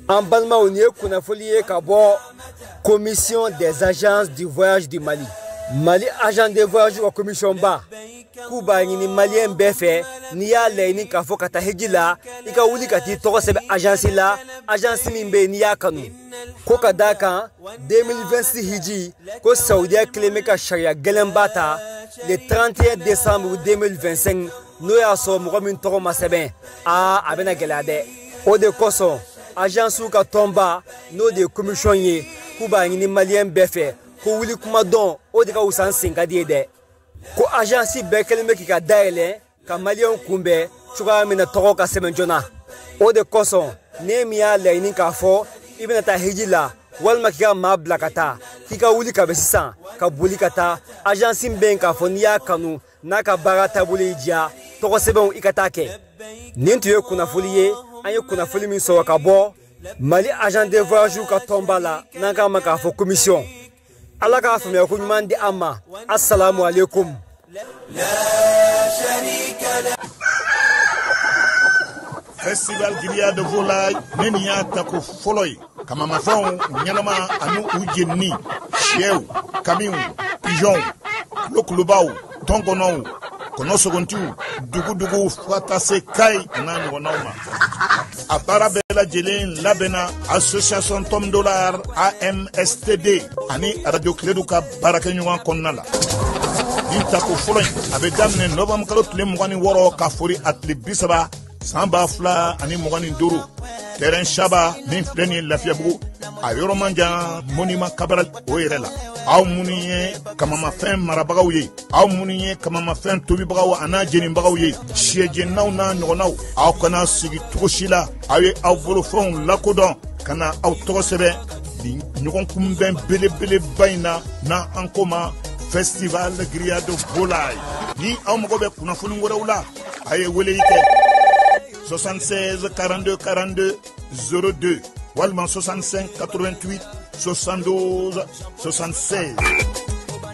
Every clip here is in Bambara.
An balimaw, nin ye kunnafoli ye ka bɔ Commission des agences du voyage du Mali. Mali agent de voyage ka commission ba k'u b'a ɲini maliyɛn bɛɛ fɛ, n'i y'a laɲini k'a fɔ ka taa hiji la, i ka wuli ka t'i tɔgɔ sɛbɛn agence la, agence min bɛ yen n'i y'a kanu. Ko ka d'a kan 2026 hiji ko Saudiya kelen bɛ ka sariya gɛlɛnba ta le 31 décembre 2025, n'o y'a sɔrɔ mɔgɔ min tɔgɔ ma sɛbɛn, aa, a bɛna gɛlɛya dɛ. O de kosɔn agence ka tɔnba, n'o de ye commission ye, k'u b'a ɲini maliyɛn bɛɛ fɛ ko wuli kuma dɔn, o de ka wusa n sen ka di ye dɛ. Ko agence bɛɛ kɛlen bɛ k'i ka dayɛlɛ ka maliyɛnw kunbɛn cogoya min na tɔgɔ ka sɛbɛn joona. O de kosɔn ne min y'a laɲini k'a fɔ i bɛna taa hiji la walima k'i ka maa bila ka taa, k'i ka wuli ka bɛ sisan ka boli ka taa agence min bɛ yen k'a fɔ n'i y'a kanu, n'a ka baara taabolo y'i diya, tɔgɔ sɛbɛnw i ka taa kɛ. Nin tun ye kunnafoli ye, an ye kunnafoli min sɔrɔ ka bɔ Mali agent de voyage ka tɔnba la, n'an k'a ma k'a fɔ commission. Ala k'a faamuya ko ɲuman di an ma. Assalamu alaikum. Festival Grillade de Volaille, ne nin y'a tako fɔlɔ ye. Kamamafɛnw ɲɛnama ani u jenini, sɛw, kamiw, pigeonw, kulokulubaw, tɔnkɔnɔw, kɔnɔ sogontiw, dugudugu, fo ka taa se kayi a n'a ɲɔgɔnnaw ma. A baara bɛɛ lajɛlen labɛnna association Tom Dollar AMSTD ani Radio Kiledu ka baarakɛɲɔgɔn kɔnɔna la. Nin tako fɔlɔ in, a bɛ daminɛ novembre kalo tile 26 ka fori a tile 30 san 2025, terrain Saba min filɛ nin ye Lafiyabugu, a yɔrɔ man jan monument Cabral o yɛrɛ la. Aw minnu ye kamamafɛn marabagaw ye, aw minnu ye kamamafɛn tobibagaw a n'a jenibagaw ye, sɛjeninaw n'a ɲɔgɔnnaw, aw kana sigi cogo si la. Aw ye aw bolofɛnw lakodɔn ka na aw tɔgɔ sɛbɛn nin ɲɔgɔn kunbɛn belebeleba in na, n'an an ko ma Festival Grillade Volaille. Ni aw mago bɛ kunnafoni wɛrɛw la, a ye weleli kɛ 76 42 42 02 walima 65 88 72 76.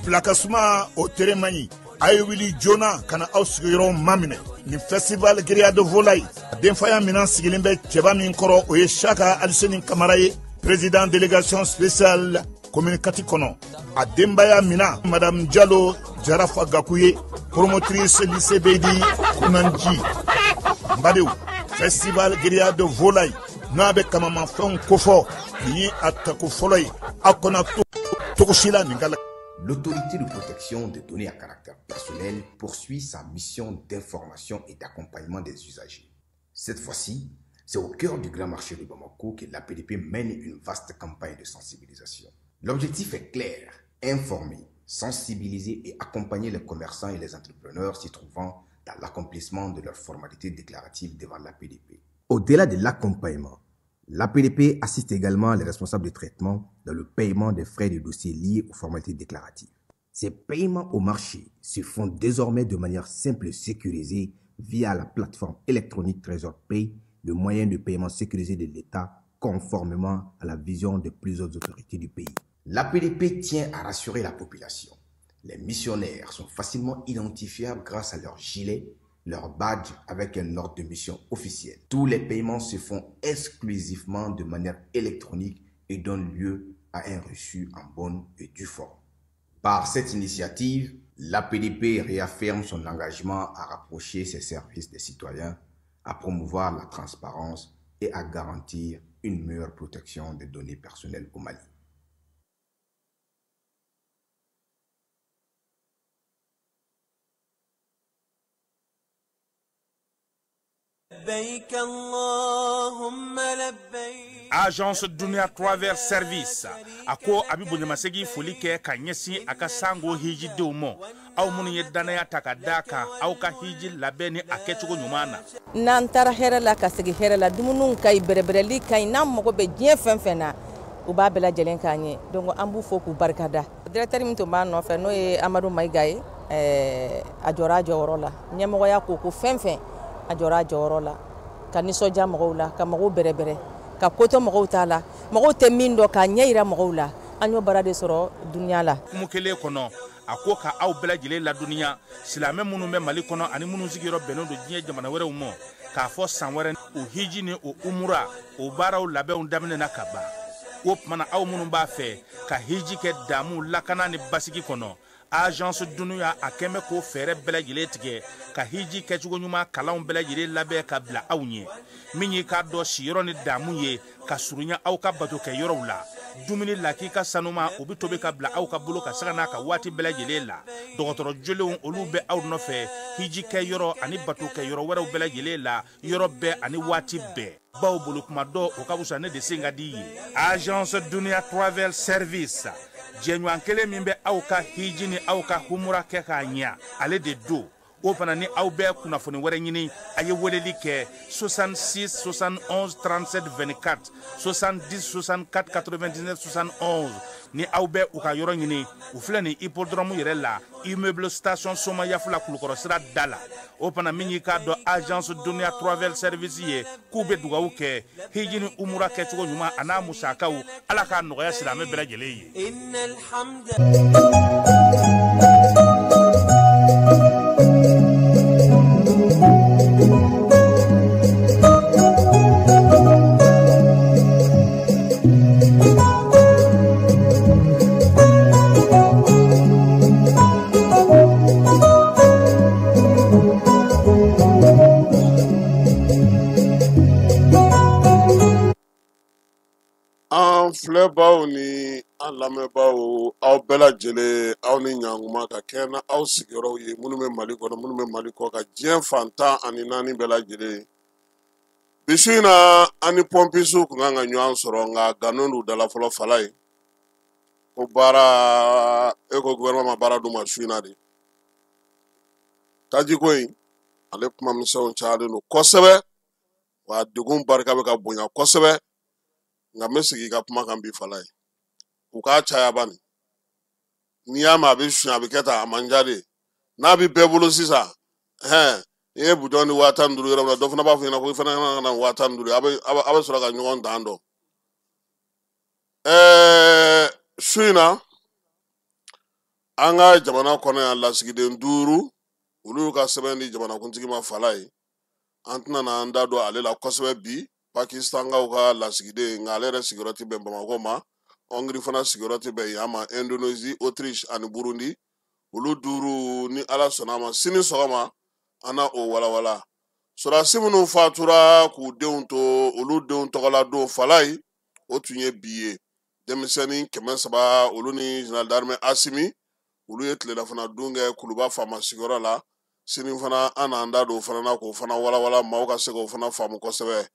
Bilakasuma o tere man ɲi, a ye wuli joona ka na aw sigiyɔrɔw maminɛ. Nin Festival Grillade Volaille, denfaya minan sigilen bɛ cɛba min kɔrɔ, o ye Saka Aliseni Kamara ye, président délégation spéciale commune 4 kɔnɔ. A denbaya mina madame Jalo Jarafa Gaku ye, promotrice lycée Beydi Kunanji. N badenw, Festival Grillade Volaille n'a bɛ kamamafɛnw kofɔ, nin ye a tako fɔlɔ ye. Aw kana to cogo si la nin ka la. L'autorité de protection des données à caractère personnel poursuit sa mission d'information et d'accompagnement des usagers. Cette fois-ci, c'est au cœur du grand marché de Bamako que l'APDP mène une vaste campagne de sensibilisation. L'objectif est clair, informer, sensibiliser et accompagner les commerçants et les entrepreneurs s'y trouvant dans l'accomplissement de leurs formalités déclaratives devant l'APDP. Au-delà de l'accompagnement, l'APDP assiste également les responsables de traitement dans le paiement des frais de dossier liés aux formalités déclaratives. Ces paiements au marché se font désormais de manière simple et sécurisée via la plateforme électronique Trésor Pay, le moyen de paiement sécurisé de l'État conformément à la vision de plusieurs autorités du pays. L'APDP tient à rassurer la population. Les missionnaires sont facilement identifiables grâce à leur gilet, leur badge avec un ordre de mission officiel. Tous les paiements se font exclusivement de manière électronique et donnent lieu à un reçu en bonne et due forme. Par cette initiative, l'APDP réaffirme son engagement à rapprocher ses services des citoyens, à promouvoir la transparence et à garantir une meilleure protection des données personnelles au Mali. لبيك اللهم لبيك. Agence Dunia Travel Service a ko a bɛ bonyamasegin foli kɛ ka ɲɛsin a ka sango hijidenw ma, aw minnu ye danaya ta ka d'a kan aw ka hiji labɛn ni a kɛcogo ɲuman na. N'an taara hɛrɛ la ka segin hɛrɛ la, dumuniw ka ɲi, bɛrɛbɛrɛli ka ɲi, n'an mago bɛ diɲɛ fɛn fɛn na, u b'a bɛɛ lajɛlen k'an ye. Donc an b'u fo k'u barikada. Directeur min tun b'a nɔfɛ, n'o ye Amadu Mayiga ye, a jɔra a jɔyɔrɔ la. Ɲɛmɔgɔya ko ko fɛn fɛn, a jɔra a jɔyɔrɔ la ka nisɔndiya mɔgɔw la, ka mɔgɔw bɛrɛbɛrɛ, ka kotɔ mɔgɔw t'a la, mɔgɔw tɛ min dɔn k'a ɲɛ yira mɔgɔw la. An y'o baara de sɔrɔ dunuya la. Kumu kelen kɔnɔ, a ko ka aw bɛɛ lajɛlen ladɔnniya, silamɛ minnu bɛ Mali kɔnɔ ani minnu sigiyɔrɔ bɛnnen don diɲɛ jamana wɛrɛw ma. K'a fɔ san wɛrɛ o hiji ni o umura o baaraw labɛnw daminɛna ka ban. O tuma aw minnu b'a fɛ ka hiji kɛ damu lakana ni basigi kɔnɔ, agence Dunuya a kɛn bɛ k'o fɛɛrɛ bɛɛ lajɛlen tigɛ ka hiji kɛcogo ɲuman kalanw bɛɛ lajɛlen labɛn ka bila aw ɲɛ. Min y'i k'a dɔn siyɔrɔ ni damu ye ka surunya aw ka batokɛ yɔrɔw la, dumuni lakika sanuma o bɛ tobi ka bila aw ka bolo ka sanga n'a ka waati bɛɛ lajɛlen la. Dɔgɔtɔrɔ jolenw olu bɛ aw nɔfɛ hiji kɛ yɔrɔ ani batokɛ yɔrɔ wɛrɛw bɛɛ lajɛlen la, yɔrɔ bɛɛ ani waati bɛɛ. Baw bolo kuma dɔ o ka fisa ne de sen ka di ye. Agence Dunuya Travel Service, jɛɲɔgɔn kelen min bɛ aw ka hiji ni aw ka humura kɛ k'a ɲɛ, ale de don. O fana ni aw bɛ kunnafoni wɛrɛ ɲini, a ye weleli kɛ 66 71 37 24, 70 64 99 71. Ni aw bɛ u ka yɔrɔ ɲini, u filɛ nin hippodrome yɛrɛ la, immeuble station Somayafula Kulukɔrɔ sira da la. O fana min y'i k'a dɔn agence Dunuya Travel Service ye, k'u bɛ dugawu kɛ hiji ni umura kɛcogo ɲuman a n'a musakaw, Ala k'a nɔgɔya silamɛ bɛɛ lajɛlen ye. An filɛbaw ni an lamɛnbaw, aw bɛɛ lajɛlen, aw ni ɲankuma ka kɛ na aw sigiyɔrɔw ye, minnu bɛ Mali kɔnɔ, minnu bɛ Mali kɔ ka diɲɛ fan 14 bɛɛ lajɛlen. Bi su in na, an ni pɔnpisiw kun kan ka ɲɔgɔn sɔrɔ, nka nkalon d'u da la fɔlɔ fala ye. Ko baara, e ko gouvernement ma baara d'u ma su in na de. Tajiko in, ale kuma misɛnw cayalen don kosɛbɛ, wa degun barika bɛ ka bonya kosɛbɛ. Nka n bɛ segin i ka kuma kan bi fala ye. U k'a caya bani. N'i y'a mɛn a bɛ suɲɛ, a bɛ kɛ tan, a man diya de. N'a bɛ bɛɛ bolo sisan, hɛn, n'i ye bidɔn ni 15 yɔrɔ min na, dɔ fana b'a fɔ ɲɛna ko i fana ka na 15 ye. A bɛ sɔrɔ ka ɲɔgɔn dan dɔn. Su in na, an ka jamana kɔnɔ yan, lasigiden 5, olu y'u ka sɛbɛn di jamanakuntigi ma fala ye. An tɛna n'an da don ale la kosɛbɛ bi. Pakistankaw ka lasigiden, nka ale yɛrɛ sigiyɔrɔ tɛ bɛn Bamakɔ ma. Hongrie fana sigiyɔrɔ tɛ bɛn yan ma. Indonésie, Autriche ani Burundi, olu 5, ni Ala sɔnna a ma, sini sɔgɔma an na o walawala. Sɔrɔdasi minnu fatura k'u denw to, olu denw tɔgɔla don fala ye, o tun ye bi ye. Denmisɛnnin 300, olu ni général d'armée Asimi, olu ye tilelafana dun kɛ Kuluba faama sigiyɔrɔ la. Sini fana an n'an da don o fana na k'o fana walawala, maaw ka se k'o fana faamu kosɛbɛ.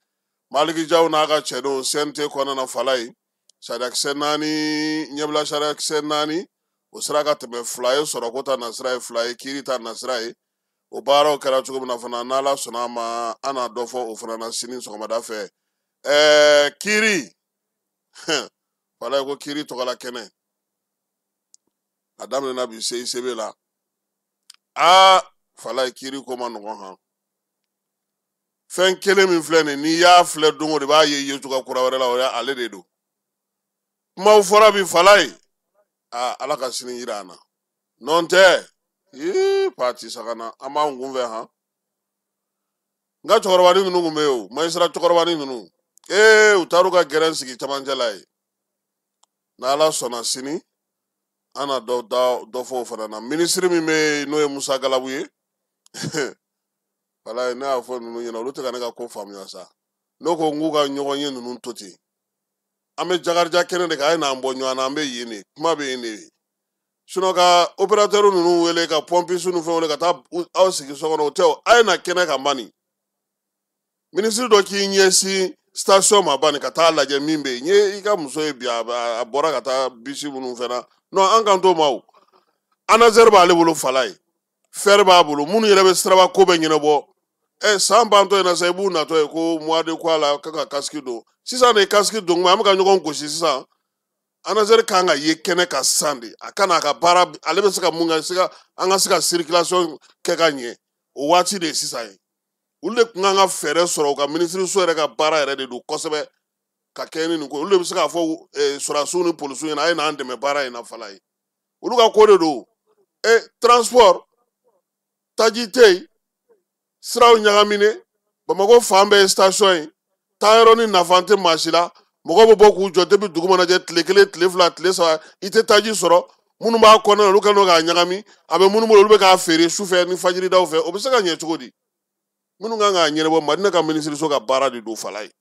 Maliki Jaw n'a ka cɛdenw CNT kɔnɔna na fala ye, sariyakisɛ 4, ɲɛbila sariyakisɛ 4, o sera ka tɛmɛ 2 ye sɔrɔko ta nasira ye, 2 ye kiiri ta nasira ye. O baaraw kɛra cogo min na fana, n'Ala sɔnna a ma, an n'a dɔ fɔ o fana na sini sɔgɔmada fɛ. Kiiri fala ye, ko kiiri tɔgɔla kɛnɛ a daminɛna bi CICB la. Aa fala ye, kiiri ko ma nɔgɔn han. Fɛn kelen min filɛ nin, n'i y'a filɛ don o don, i b'a ye yecogo kura wɛrɛ la, o y'ale de don. Kumaw fɔra bi fala ye, aa Ala ka sini yira an na. Nɔn tɛ, ii pati sagana, an b'an kun fɛ han. N ka cɛkɔrɔbanin ninnu kun bɛ yen o, magistrat cɛkɔrɔbanin ninnu, ee u taar'u ka gɛrɛn sigi camancɛ la yen. N'Ala sɔnna sini, an na dɔ da dɔ fɔ o fana na. Minisiri min bɛ yen n'o ye Musa Galabu ye, walayi ne y'a fɔ ninnu ɲɛna, olu tɛ ka ne ka ko faamuya sa. N'o ko n k'u ka ɲɔgɔn ye ninnu to ten, an bɛ Jakarija kɛnɛ de kan, a ye n'an bɔ ɲɔgɔn na, an bɛ yen de, kuma bɛ yen de. Sinon ka opérateur ninnu wele, ka pompiste ninnu fɛn wele ka taa aw sigi so kɔnɔ, o tɛ o. A ye na kɛnɛ kan bani. Minisiri dɔ k'i ɲɛsin station ma bani ka taa lajɛ min bɛ yen. N ye i ka muso ye bi, a bɔra ka taa bisi minnu fɛn na. Non, an kan t'o ma o. ANASER b'ale bolo fala ye, fɛrɛ b'a bolo, minnu yɛrɛ bɛ siraba ko bɛɛ ɲɛnabɔ. San bantɔ in na sa, i b'u natɔ ye ko mois de quoi la kan ka casque don. Sisan de casque don kuma, an bɛ ka ɲɔgɔn gosi sisan. ANASER kan ka ye kɛnɛ kan sisan de, a ka n'a ka baara, ale bɛ se ka mun kɛ, an ka se ka circulation kɛ ka ɲɛ, o waati de ye sisan ye. Olu de tun kan ka fɛɛrɛ sɔrɔ, u ka minisiriso yɛrɛ ka baara yɛrɛ de don kosɛbɛ ka kɛ ni nin ko. Olu de bɛ se k'a fɔ sɔrɔdasiw ni polisiw ɲɛna, a ye n'an dɛmɛ baara in na fala ye. Olu ka ko de don. Transport, taji tɛ yen, siraw ɲagaminen, Bamakɔ fan bɛɛ ye station ye, taayɔrɔ ni nafa tɛ maa si la. Mɔgɔw bɛ bɔ k'u jɔ depuis dugu mana jɛ, tile 1, tile 2, tile 3, i tɛ taji sɔrɔ. Minnu b'a kɔnɔna na, olu kɛlen don k'a ɲagami, a bɛ minnu bolo, olu bɛ k'a feere sufɛ ni fajiridaw fɛ. O bɛ se ka ɲɛ cogo di? Minnu kan k'a ɲɛnabɔ, Madina ka minisiriso ka baara de don fala ye.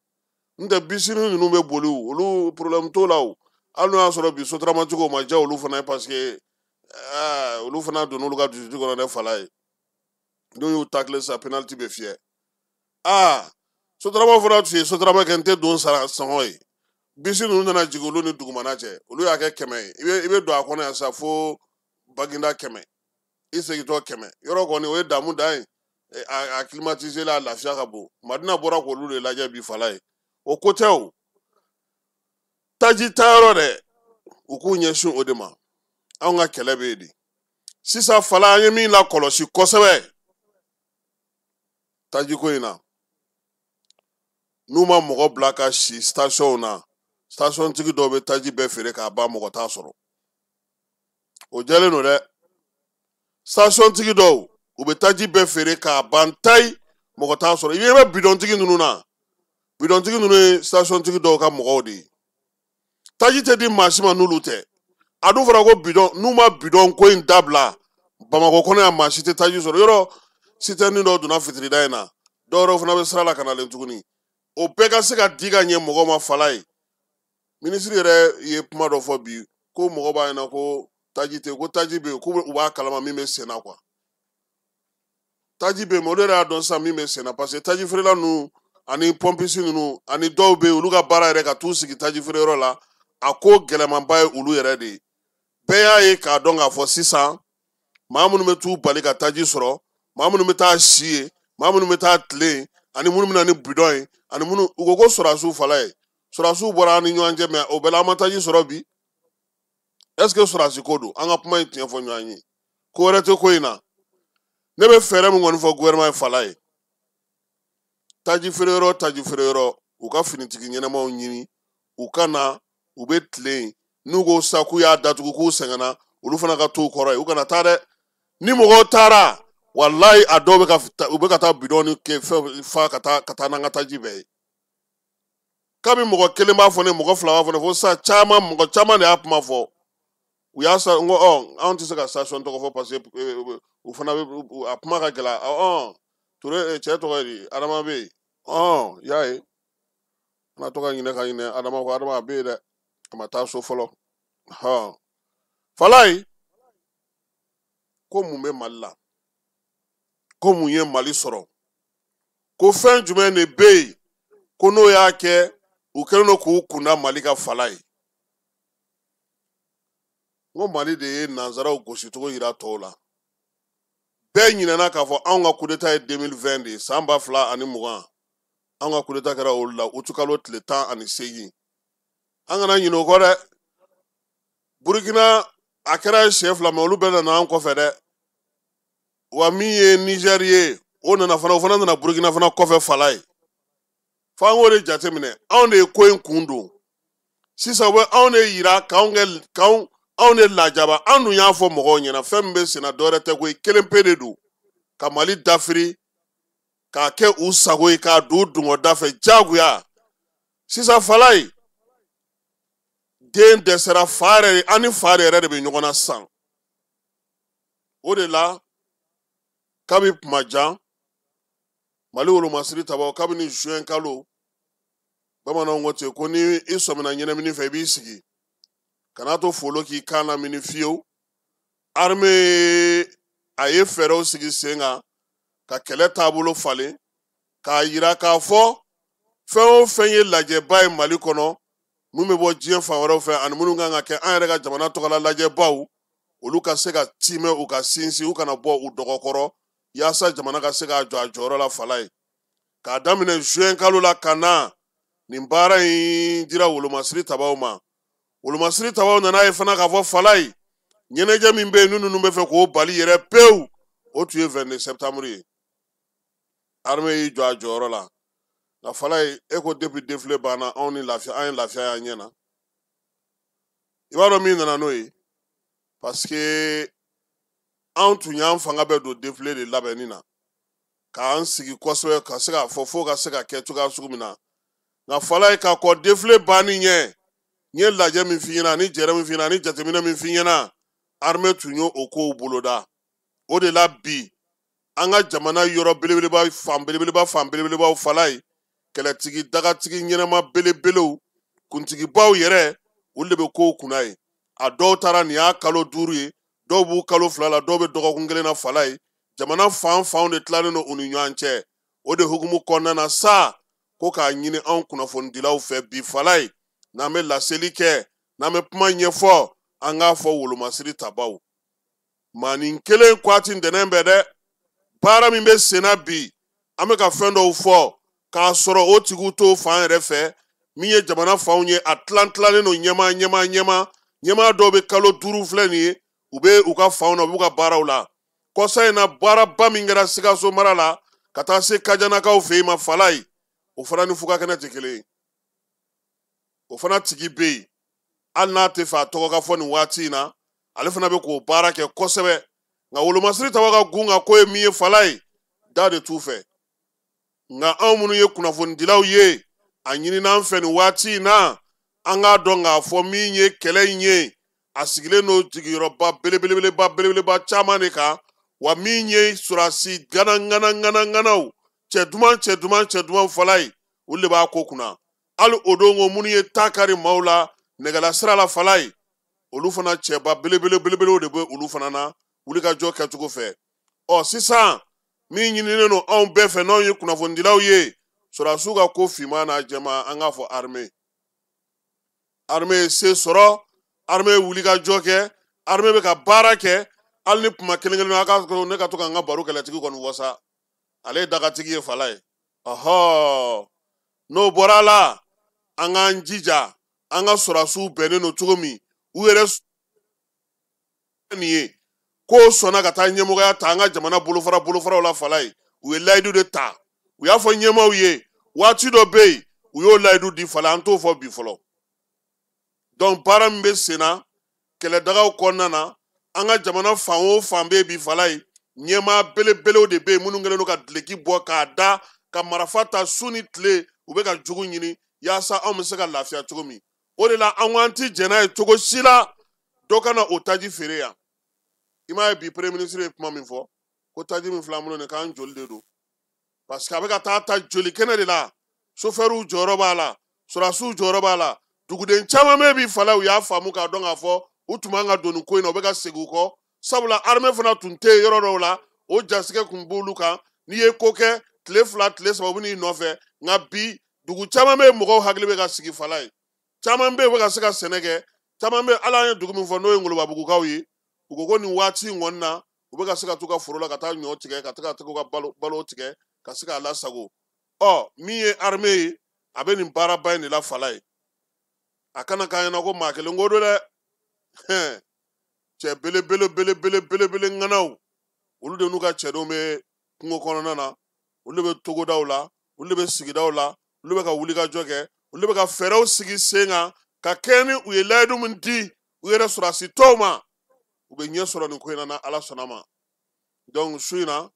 N tɛ bisini ninnu bɛ boli, olu problème t'o la o. Hali n'o y'a sɔrɔ bi sotaramatigiw ma diya olu fana ye, parce que olu fana donn'olu ka dusu kɔnɔ dɛ fala ye. N'u y'u tacler sisan, penalty bɛ fiyɛ. Sotarama fana tun ye sotarama kɛ n tɛ don sara sɔngɔ ye. Bisi ninnu nana jigin olu ni dugumana cɛ, olu y'a kɛ 100 ye. I bɛ don a kɔnɔ yan sisan fo Baginda 100, i segintɔ 100. Yɔrɔ kɔni o ye damu dan ye. A climatisé la, a lafiya ka bon. Madina bɔra k'olu de lajɛ bi fala ye. O ko tɛ o, taji tayɔrɔ dɛ, u k'u ɲɛsin o de ma. Anw ka kɛlɛ bɛ yen de sisan fala. An ye min lakɔlɔsi kosɛbɛ tajiko in na, n'u ma mɔgɔ bila ka si station na, station tigi dɔw bɛ taji bɛɛ feere k'a ban, mɔgɔ t'a sɔrɔ. O jɛlen don dɛ. Station tigi dɔw, u bɛ taji bɛɛ feere k'a ban tayi, mɔgɔ t'a sɔrɔ. I ɲɛ bɛ bidɔntigi ninnu na, bidɔntigi ninnu ye station tigi dɔw ka mɔgɔw de ye. Taji tɛ di maa si ma n'olu tɛ. A dun fɔra ko bidɔn, n'u ma bidɔn ko in dabila Bamakɔ kɔnɔ yan, maa si tɛ taji sɔrɔ. Yɔrɔ sitɛni dɔw donna fitirida in na, dɔw wɛrɛw fana bɛ sira la ka nalen tuguni. O bɛɛ ka se ka di ka ɲɛ mɔgɔw ma fala ye. Minisiri yɛrɛ ye kuma dɔ fɔ bi ko mɔgɔ b'a ɲɛna ko taji tɛ, ko taji bɛ yen, ko u b'a kalama min bɛ sen na quoi. Taji bɛ yen, mais olu yɛrɛ y'a dɔn sisan min bɛ sen na, parce que taji feerela ninnu ani pɔmpisi ninnu ani dɔw bɛ yen, olu ka baara yɛrɛ ka t'u sigi taji feereyɔrɔ la, a ko gɛlɛmanba ye olu yɛrɛ de ye. Bɛɛ y'a ye k'a dɔn k'a fɔ sisan maa minnu bɛ t'u bali ka taji sɔrɔ, maa minnu bɛ taa si yen, maa minnu bɛ taa tilen, ani minnu bɛ na ni bidɔn ye, ani minnu u ko ko sɔrɔdasiw fala ye. Sɔrɔdasiw bɔra an ni ɲɔgɔn cɛ, mais o bɛɛ la an ma taji sɔrɔ bi. Est ce que sɔrɔdasi ko don? An ka kuma in tiɲɛ fɔ ɲɔgɔn ye, ko wɛrɛ tɛ ko in na. Ne bɛ fɛɛrɛ min kɔni fɔ gouvernement ye fala ye, taji feereyɔrɔ, taji feereyɔrɔ, u ka finitigi ɲɛnamaw ɲini, u ka na, u bɛ tilen. N'u ko sisan k'u y'a datugu, k'u sɛgɛnna, olu fana ka t'u kɔrɔ ye, u kana taa dɛ. Ni mɔgɔw taara, walayi a dɔw bɛ ka, u bɛ ka taa bidɔn ni kɛ fɛn fa ka taa, ka taa n'an ka taji bɛɛ ye. Kabi mɔgɔ kelen b'a fɔ ne, mɔgɔ fila b'a fɔ ne, fo sisan caman, mɔgɔ caman de y'a kuma fɔ. U y'a sa, n ko anw tɛ se ka station tɔgɔ fɔ, parce que u fana bɛ a kuma ka gɛlɛn. Ture cɛ tɔgɔ ye di? Adama bɛ yen. Y'a ye, an na to ka ɲinɛ ka ɲinɛ Adama kɔ. Adama a bɛ yen dɛ, a ma taa so fɔlɔ. Falayi, ko mun bɛ Mali la? Ko mun ye Mali sɔrɔ? Ko fɛn jumɛn de bɛ yen ko n'o y'a kɛ u kɛlen don k'u kunda Mali ka fala ye? N ko Mali de ye nanzaraw gosicogo yira tɔw la. Bɛɛ ɲinɛna k'a fɔ anw ka coup d'état ye 2020 de ye, san 2020. Anw ka coup d'état kɛra olu la utukalo tile 18. An kana ɲinɛ o kɔ dɛ. Burukina a kɛra siɲɛ 2, mais olu bɛɛ nana an kɔfɛ dɛ. Wa min ye Niger ye, o nana fana, o fana nana Burukina fana kɔfɛ fala ye. F'an k'o de jateminɛ. Anw de ye ko in kun don. Sisan u bɛ anw de yira k'anw kɛ, k'anw, anw de lajaba. An dun y'a fɔ mɔgɔw ɲɛna, fɛn min bɛ sen na dɔwɛrɛ tɛ koyi, kelen pe de don, ka Mali dafiri k'a kɛ u sago ye, k'a don dungɔda fɛ diyagoya. Sisan fala ye, den dɛsɛra fa yɛrɛ, an ni fa yɛrɛ de bɛ ɲɔgɔn na sisan. O de la kabi kuma jan Mali wolomasiri tabaw, kabini juin kalo, bamananw ko ten ko ni i sɔmina ɲɛnamini fɛ, i b'i sigi, kana to folo k'i kan lamini fiyewu. Armée a ye fɛɛrɛw sigi sen kan ka kɛlɛ taabolo falen, k'a yira k'a fɔ fɛn o fɛn ye lajɛba ye Mali kɔnɔ, mun bɛ bɔ diɲɛ fan wɛrɛw fɛ ani minnu kan ka kɛ an yɛrɛ ka jamana tɔgɔla lajɛbaw, olu ka se ka timɛ, u ka sinsin, u kana bɔ u dɔgɔkɔrɔ, yaasa jamana ka se k'a jɔ a jɔyɔrɔ la fala ye. K'a daminɛ juin kalo la ka na nin baara in dira wolomasiri tabaw ma. Wolomasiri tabaw nana ye fana k'a fɔ fala ye, ɲɛnajɛ min bɛ yen ni ninnu bɛ fɛ k'o bali yɛrɛ pewu, o tun ye 22 septembre ye. Armée y'i jɔ a jɔyɔrɔ la. Nka fala ye, e ko depuis défilé banna, anw ni lafiya, an ye lafiya y'an ɲɛ na. I b'a dɔn min nana n'o ye, parce que anw tun y'an fanga bɛɛ don défilé de labɛnni na. K'an sigi kosɛbɛ ka se k'a fɔ fo ka se ka kɛ cogoya sugu min na. Nka Falaye ka kɔn défilé banni ɲɛ, n ye lajɛ min f'i ɲɛna ani jɛrɛ min f'i ɲɛna ani jateminɛ min f'i ɲɛna, armée tun y'o o kow boloda. O de la bi an ka jamana yɔrɔ belebeleba fan belebeleba fan belebelebaw Falaye, kɛlɛtigi dagatigi ɲɛnama belebelew kuntigibaw yɛrɛ, olu de bɛ kow kunna ye. A dɔw taara nin y'a kalo 5 ye, dɔw b'u kalo 2 la, dɔw bɛ dɔgɔkun 1 na Falaye. Jamana fan fanw de tilalen don u ni ɲɔgɔn cɛ. O de hukumu kɔnɔna na sa, ko k'a ɲini anw kunnafonidilaw fɛ bi Falaye, n'an bɛ laseli kɛ, n'an bɛ kuma ɲɛfɔ, an k'a fɔ wolomasiri tabaw. Maanin kelen ko a ti ntɛnɛn bɛɛ dɛ. Baara min bɛ sen na bi, an bɛ ka fɛn dɔw fɔ k'a sɔrɔ o tigiw t'o fan yɛrɛ fɛ. Min ye jamana fanw ye, a tilan tilalen don ɲɛmaa ɲɛmaa ɲɛmaa. Ɲɛmaa dɔw bɛ kalo 5 filɛ nin ye, u bɛ u ka fanw na, u b'u ka baaraw la. Kɔsa in na, baaraba min kɛra Sikaso mara la ka taa se Kajanakaw fɛ yen ma Falaye, o fana ni fukakɛnɛ tɛ kelen ye. O fana tigi bɛ yen, hali n'a tɛ fɛ a tɔgɔ ka fɔ nin waati in na, ale fana bɛ k'o baara kɛ kosɛbɛ. Nka wolomasiri tabaw ka gun ka ko ye min ye Falaye, da de t'u fɛ. Nka anw minnu ye kunnafonidilaw ye, a ɲinina an fɛ nin waati in na, an k'a dɔn k'a fɔ min ye kɛlɛ in ye, a sigilen don jigiyɔrɔba belebeleba belebeleba caman de kan. Wa min ye sɔrɔdasi ŋana ŋana ŋana ŋanaw, cɛ duman cɛ duman cɛ duman Falaye, olu de b'a ko kunna. Hali o don ko minnu ye ta kari maaw la nɛgɛla sira la Falaye, olu fana cɛba belebele belebelew de bɛ olu fana na wulikajɔ kɛcogo fɛ. Ɔ sisan min ɲininen don anw bɛɛ fɛ n'anw ye kunnafonidilaw ye, sɔrɔdasiw ka ko finman n'a jɛman, an k'a fɔ armée. Armée ye se sɔrɔ, armée ye wulikajɔ kɛ, armée bɛ ka baara kɛ. Hali ni kuma kelen kelen a ka ne ka to ka n ka baro kɛlɛtigi kɔni wasa, ale ye dagatigi ye Falaye. Ɔhɔ, n'o bɔra a la, an k'an jija an ka sɔrɔdasiw bɛnnen don cogo min, u yɛrɛ nin ye k'o sɔnna ka taa ɲɛmɔgɔya ta an ka jamana bolofara bolofaraw la Falaye. U ye layidu de ta, u y'a fɔ ɲɛmaaw ye waati dɔ bɛ yen, u y'o layidu di Falaye, an t'o fɔ bi fɔlɔ. Donc baara min bɛ sen na kɛlɛdagaw kɔnɔna na, an ka jamana fan o fan bɛ bi Falaye, ɲɛmaa belebelew de bɛ yen minnu kɛlen don ka duloki bɔ k'a da, ka marifa ta su ni tile, u bɛ ka jugu ɲini yaasa anw bɛ se ka lafiya cogo min. O de la an ko an ti jɛn n'a ye cogo si la, dɔ ka na o taji feere yan. I m'a ye bi premier ministre ye kuma min fɔ, ko taji min filɛ an bolo nin k'an joli de don, parce que a bɛ ka taa ta joli kɛnɛ de la. Sofɛriw jɔyɔrɔ b'a la, sɔrɔdasiw jɔyɔrɔ b'a la, duguden caman bɛ bi Falaye, u y'a faamu k'a dɔn k'a fɔ u tun man ka don nin ko in na, u bɛ ka segin u kɔ. Sabula armée fana tun tɛ yen yɔrɔ dɔw la, o jasigɛ tun b'olu kan. N'i ye ko kɛ tile 2 tile 3 u bɛ n'i nɔfɛ. Nka bi dugu caman bɛ yen, mɔgɔw hakili bɛ ka sigi Falaye, caman bɛ yen u bɛ ka se ka sɛnɛ kɛ, caman bɛ yen, hali an ye dugu min fɔ n'o ye Ngolobabugukaw ye, u ko ko nin waati in kɔni na u bɛ ka se ka t'u ka foro la ka taa ɲɔ tigɛ, ka taa u ka balo tigɛ, ka se k'a lasago. Ɔ min ye armée ye, a bɛ nin baaraba in de la Falaye. A kana k'an ɲɛna ko maa kelen ko don dɛ. Cɛ belebele belebele belebele ŋanaw, olu de n'u ka cɛdenw bɛ kungo kɔnɔna na, olu de bɛ togodaw la, olu de bɛ sigidaw la, olu bɛ ka wulikajɔ kɛ, olu bɛ ka fɛɛrɛw sigi sen kan ka kɛɲɛ ni u ye layidu min di u yɛrɛ sɔrɔdasi tɔw ma, u bɛ ɲɛ sɔrɔ nin ko in na ni Ala sɔnna ma. Donc su in na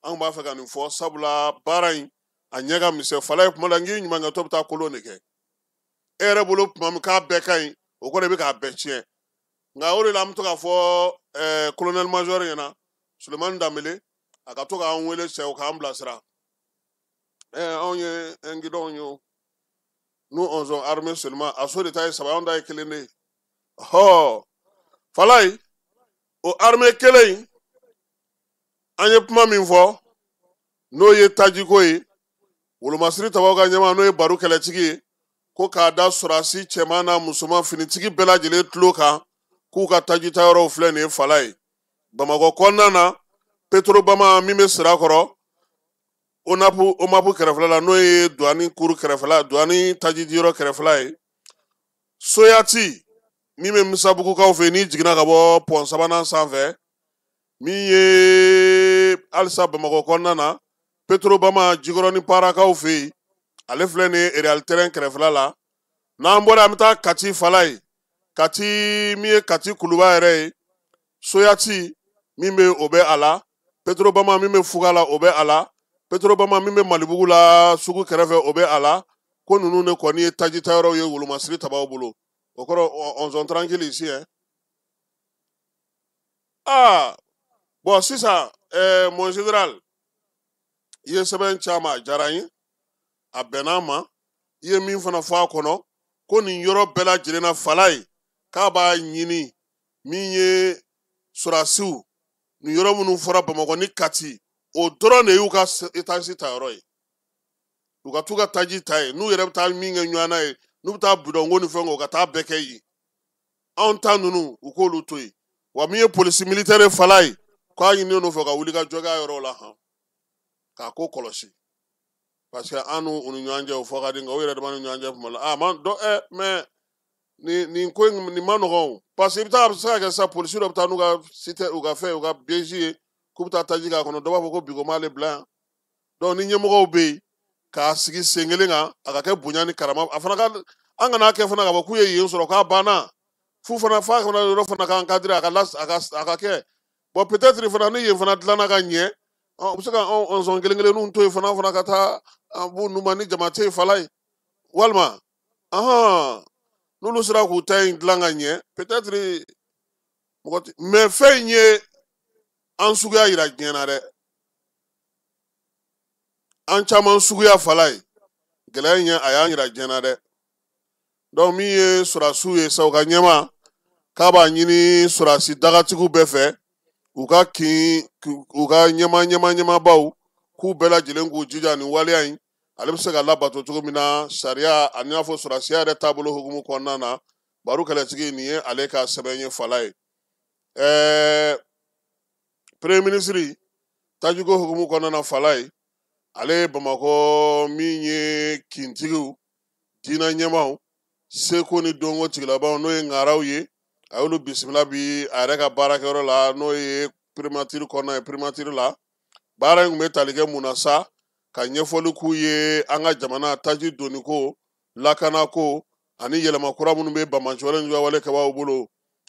an b'a fɛ ka nin fɔ, sabula baara in a ɲɛ ka misɛn. Falaye kuma la n k'i ɲumankɛtɔ bɛ taa kolon de kɛ. E yɛrɛ bolo tuma min k'a bɛɛ ka ɲi, o kɔrɔ i bɛ k'a bɛɛ tiɲɛ. Nka o de la an bɛ to k'a fɔ colonel major ɲɛna, Sulemani Danbele, a ka to k'an wele cɛw k'an bilasira. Anw ye ingidɔnw ye o. Nous on sont armés seulement. A so de ta ye 3, anw ta ye 1 de ye. Ɔhɔ, Falaye, o armée kelen in, an ye kuma min fɔ n'o ye tajiko ye, wolomasiri tabaw ka ɲɛmaa n'o ye Baru kɛlɛtigi ye, ko k'a da sɔrɔdasi cɛman n'a musoman finitigi bɛɛ lajɛlen tulo kan k'u ka taji tayɔrɔw filɛ nin ye Falaye. Bamakɔ kɔnɔna na, Petrobama min bɛ Sirakɔrɔ, Onapu kɛrɛfɛla la, n'o ye Duwani kuru kɛrɛfɛla, Duwani tajidiyɔrɔ kɛrɛfɛla ye. Soyati min bɛ Misabugukaw fɛ yen, n'i jiginna ka bɔ pɔn 3nan sanfɛ, min ye halisa Bamakɔ kɔnɔna na, Petrobama Jikɔrɔni Parakaw fɛ yen, ale filɛ nin ye Real terrain kɛrɛfɛla la. N'an bɔra an bɛ taa Kati Falaye, Kati min ye Kati kuluba yɛrɛ ye, Soyati min bɛ o bɛ a la, Petrobama min bɛ Fuga la o bɛ a la, Petrobama min bɛ Malibugu la sugu kɛrɛfɛ, o bɛ a la. Ko ninnu de kɔni ye taji tayɔrɔw ye wolomasiri tabaw bolo. O kɔrɔ, on sont tranquille ici, hein. Ah bon, sisan mon général, i ye sɛbɛn caman, a diyara n ye, a bɛnna a ma. I ye min fana fɔ a kɔnɔ, ko nin yɔrɔ bɛɛ lajɛlen na, Falaye, k'a b'a ɲini min ye sɔrɔdasiw, nin yɔrɔ minnu fɔra, Bamakɔ ni Kati, o dɔrɔn de y'u ka esansi ta yɔrɔ ye. U ka t'u ka taji ta yen, n'u yɛrɛ bɛ taa min kɛ ɲɔgɔn na ye, n'u bɛ taa bidɔnko ni fɛnw kɛ, u ka taa bɛɛ kɛ yen. Anw ta ninnu, u k'olu to yen. Wa min ye polisi militaire Falaye, k'a ɲininen don fɛ ka wuli ka jɔ kɛ a yɔrɔ la han, k'a ko kɔlɔsi, parce que an n'u ni ɲɔgɔn cɛ, o fɔ ka di, nka u yɛrɛ dama ni ɲɔgɔn cɛ kuma la, a ma dɔ mais nin ko in, nin ma nɔgɔn o, parce que i bɛ taa, a bɛ se ka kɛ sisan, polisi dɔ bɛ taa n'u ka cité, u ka fɛn, u ka BJ ye, k'u bɛ taa taji k'a kɔnɔ, dɔ b'a fɔ ko bi ko m'ale bila yan. Donc ni ɲɛmɔgɔw bɛ yen k'a sigi sen kelen kan, a ka kɛ bonya ni karama, a fana ka an kana kɛ fana k'a fɔ k'u ye yen sɔrɔ k'a banna fu fana, f'a fana yɔrɔ fana k'an kadiri, a ka las, a ka kɛ. Bon, peut-être fana ni yen fana dilanna ka ɲɛ, u bɛ se ka anw sɔn kelen kelenninw to yen fana ka taa an b'u numa ni jama tɛ yen, Falaye, walima ahan, n'olu sera k'u ta in dilan ka ɲɛ, peut-être mɔgɔ tɛ. Mais fɛn in ye an suguya yira diɲɛ na dɛ, an caman suguya, Falaye. Gɛlɛya in ye, a y'an yira diɲɛ na dɛ. Donc min ye sɔrɔdasiw ye sa, u ka ɲɛma k'a b'a ɲini sɔrɔdasi dagatigiw bɛɛ fɛ, u ka kin, u ka ɲɛma ɲɛma ɲɛmabaw, k'u bɛɛ lajɛlen k'u jija nin waleya in, ale bɛ se ka labato cogo min na sariya ani y'a fɔ sɔrɔdasiya yɛrɛ taabolo hukumu kɔnɔna na. Baro kɛlɛtigi, nin ye ale ka sɛbɛn ye, Falaye. Premier ministre, tajiko hukumu kɔnɔna na, Falaye, ale ye Bamakɔ min ye kintigiw, diinɛ ɲɛmaaw, seko ni dɔnko tigilabaw, n'o ye ŋaraw ye, a y'olu bisimila bi a yɛrɛ ka baarakɛyɔrɔ la, n'o ye primature kɔnɔna ye. Primature la, baara in tun bɛ tali kɛ mun na sa? Ka ɲɛfɔli k'u ye an ka jamana taji donniko, lakanako ani yɛlɛma kura minnu bɛ banbaanci wale juguya wale kɛbaaw bolo.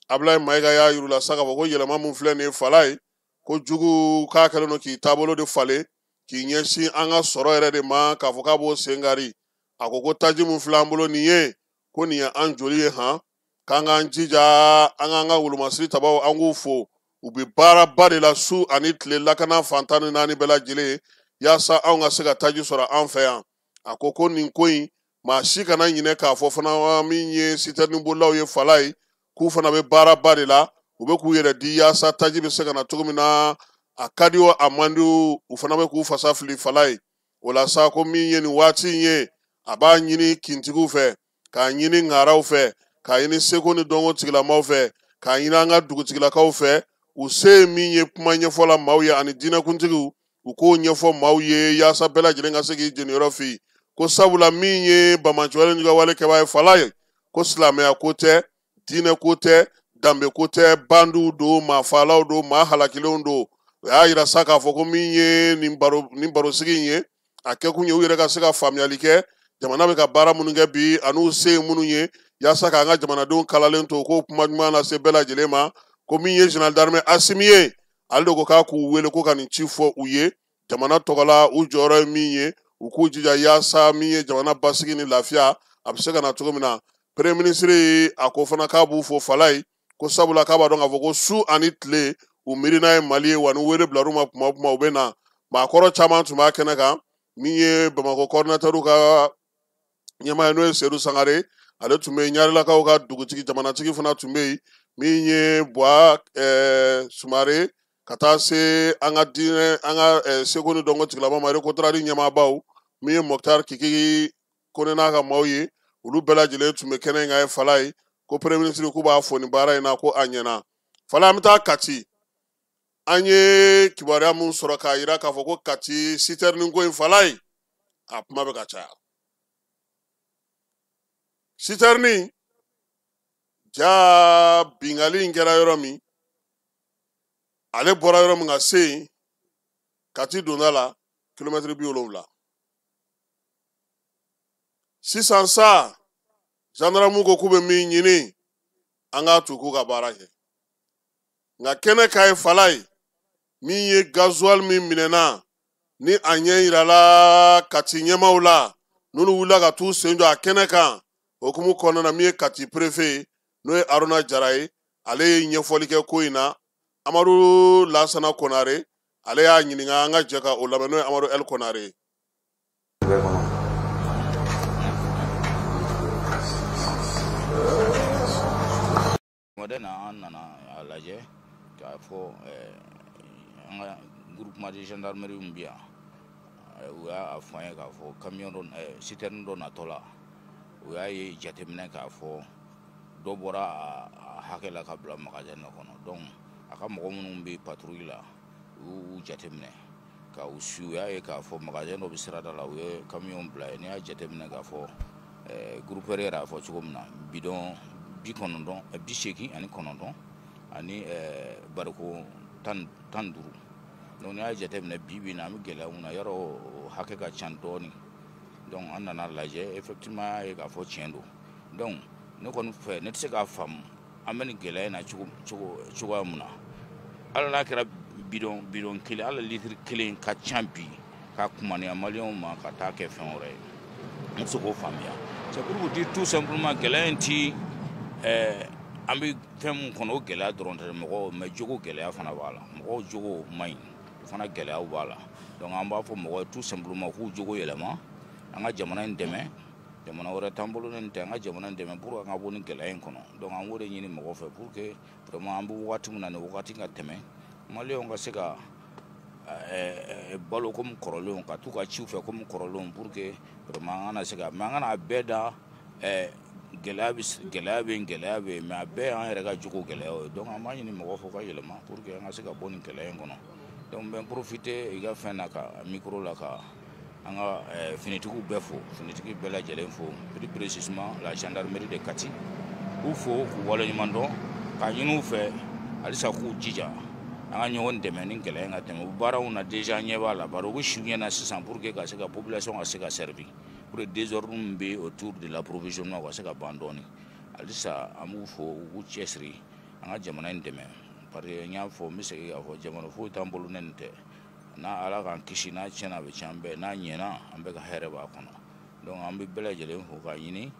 Abulayi Mayiga y'a yir'u la sa k'a fɔ ko yɛlɛma min filɛ nin ye, Falaye, ko jugu k'a kɛlen don k'i taabolo de falen k'i ɲɛsin an ka sɔrɔ yɛrɛ de ma, k'a fɔ k'a b'o sen kari. A ko ko taji min filɛ an bolo nin ye, ko nin ye an joli ye han, k'an k'an jija, an k'an ka wolomasiri tabaw, an k'u fo, u bɛ baaraba de la su ani tile, lakana fan 14 bɛɛ lajɛlen, yaasa anw ka se ka taji sɔrɔ an fɛ yan. A ko ko nin ko in, maa si kana ɲinɛ k'a fɔ fana min ye sitɛrini bolilaw ye, Falaye, k'u fana bɛ baaraba de la, u bɛ k'u yɛrɛ di yaasa taji bɛ se ka na cogo min na. A ka di o, a man di o, u fana bɛ k'u fasa fili, Falaye. O la sa, ko min ye nin waati in ye, a b'a ɲini kintigiw fɛ, k'a ɲini ŋaraw fɛ, k'a ɲini seko ni dɔnko tigilamaw fɛ, k'a ɲini an ka dugutigilakaw fɛ, u se ye min ye kuma ɲɛfɔ la maaw ye ani diinɛkuntigiw, u k'o ɲɛfɔ maaw ye yaasa bɛɛ lajɛlen ka se k'i jeniyɔrɔ fi. Ko sabula min ye banbaanci wale juguya wale kɛbaa ye, Falaye, ko silamɛya ko tɛ, diinɛ ko tɛ, danbe ko tɛ, bandiw don, maa faalaw don, maa halakilenw don. O y'a yira sa k'a fɔ ko min ye nin barosigi in ye, a kɛkun ye u yɛrɛ ka se ka faamuyali kɛ jamana bɛ ka baara minnu kɛ bi ani se ye minnu ye, yaasa k'an ka jamanadenw kalalen to, k'o kuma ɲuman lase bɛɛ lajɛlen ma. Ko min ye général d'armée Asimi ye, ale de ko k'a k'u wele ko ka nin ci fɔ u ye jamana tɔgɔ la, u jɔyɔrɔ ye min ye, u k'u jija yaasa min ye jamana basigi ni lafiya, a bɛ se ka na cogo min na. Premier ministre, a ko fana k'a b'u fo, Falaye, ko sabula k'a b'a dɔn k'a fɔ ko su ani tile, u miirina ye Mali ye, wa ni wele bilar'u ma kuma o kuma, u bɛ na. Maakɔrɔ caman tun b'a kɛnɛ kan. Min ye Bamakɔ coordinateur ka ɲɛmaa ye, n'o ye Seydou Sangare, ale tun bɛ yen. Ɲarilakaw ka dugutigi, jamanatigi fana tun bɛ yen, min ye Buwa Sumare, ka taa se an ka diinɛ, an ka seko ni dɔnko tigilama ma, Recotrade ɲɛmaabaw, min ye Mɔkutari Kiki Kone n'a ka maaw ye, olu bɛɛ lajɛlen tun bɛ kɛnɛ in kan ye. Falaye ko premier ministre k'u b'a fo nin baara in na, ko a ɲɛna. Falaye, an bɛ taa Kati. An ye kibaruya mun sɔrɔ k'a yira k'a fɔ ko Kati citerne ko in, Falaye, a kuma bɛ ka caya. Citerne ja bingali in kɛra yɔrɔ min, ale bɔra yɔrɔ min ka se yen, Kati donda la, kilomɛtiri 70. Sisan sa, gendarme ko k'u bɛ min ɲini, an k'a to k'u ka baara kɛ. Nka kɛnɛ ka ye, Falaye, min ye gasoil min minɛna Ni a ɲɛ yirala Kati ɲɛmaaw la, n'olu wulila ka t'u sen jɔ a kɛnɛ kan, hokumu kɔnɔna na, min ye Kati préfet, n'o ye Aruna Jara ye, ale ye ɲɛfɔli kɛ ko in na. Amadu Lasana Konare, ale y'a ɲininka, an ka jɛ ka o lamɛn, n'o ye Amadu El Konare ye. Mɔdɛn na, an nana a lajɛ k'a fɔ an ka groupement de gendarmerie min bɛ yan, u y'a fɔ an ye k'a fɔ camion dɔ, citerne dɔ natɔ la, u y'a ye jateminɛ k'a fɔ dɔ bɔra a hakɛ la ka bila magasin dɔ kɔnɔ. Donc a ka mɔgɔ minnu bɛ patrouille la, u y'u jateminɛ ka u su, u y'a ye k'a fɔ magasin dɔ bɛ sirada la, u ye camion bila yen. N'i y'a jateminɛ k'a fɔ groupeur yɛrɛ y'a fɔ cogo min na, bidon 90, 89 ani bariko 15. Donc n'i y'a jateminɛ, bi bi in na, an bɛ gɛlɛya mun na yɔrɔ, o hakɛ ka ca dɔɔnin. Donc an nana lajɛ, effectivement an y'a ye k'a fɔ tiɲɛ don. Donc ne kɔni fɛ, ne tɛ se k'a faamu an bɛ nin gɛlɛya in na cogo cogo cogoya mun na. Hali n'a kɛra bidon kelen, hali litiri kelen ka ca bi ka kumaniya maliyɛnw ma ka taa kɛ fɛn wɛrɛ ye, n tɛ se k'o faamuya. C'est pour vous dire tout simplement, gɛlɛya in ti an bɛ fɛn mun kɔnɔ, o gɛlɛya dɔrɔn tɛ mɔgɔw, mais jogo gɛlɛya fana b'a la. Mɔgɔw jogo man ɲi, o fana gɛlɛyaw b'a la. Donc an b'a fɔ mɔgɔw ye tout simplement k'u jogo yɛlɛma, an ka jamana in dɛmɛ. Jamana wɛrɛ t'an bolo ni nin tɛ. An ka jamana in dɛmɛ pour an ka bɔ nin gɛlɛya in kɔnɔ. Donc an b'o de ɲini mɔgɔw fɛ pour que vraiment an bɛ wagati min na, nin wagati ka tɛmɛ, maliyɛnw ka se ka balo komi kɔrɔlenw, ka t'u ka ciw fɛ komi kɔrɔlenw, pour que vraiment an kana se ka, mais an kana bɛɛ da gɛlɛya bɛ, gɛlɛya bɛ yen, gɛlɛya bɛ yen, mais a bɛɛ y'an yɛrɛ ka jogo gɛlɛyaw ye. Donc an b'a ɲini mɔgɔw fɛ u ka yɛlɛma pour que an ka se ka bɔ nin gɛlɛya in kɔnɔ. Donc n bɛ n profiter i ka fɛn na, ka micro la, ka an ka finitigiw bɛɛ fo, finitigi bɛɛ lajɛlen fo, plus précisément la gendarmerie de Kati, k'u fo, k'u waleɲuman dɔn, k'a ɲini u fɛ halisa k'u jija, an ka ɲɔgɔn dɛmɛ ni gɛlɛya in ka tɛmɛ. U baaraw na déjà, ɲɛ b'a la, bari u bɛ si ɲɛ na sisan pour que ka se ka population ka se ka servir, pour que désordre min bɛ autour de l'approvisionnement ka se ka ban dɔɔnin. Halisa an b'u fo, u k'u cɛsiri, an ka jamana in dɛmɛ, parce que n y'a fɔ, n bɛ segin k'a fɔ, jamana foyi t'an bolo ne nin tɛ. N'a Ala k'an kisi, n'a tiɲɛna, a bɛ tiɲɛ an bɛɛ, n'a ɲɛna, an bɛɛ ka hɛrɛ b'a kɔnɔ. Donc an bɛ bɛɛ lajɛlen fo, k'a ɲini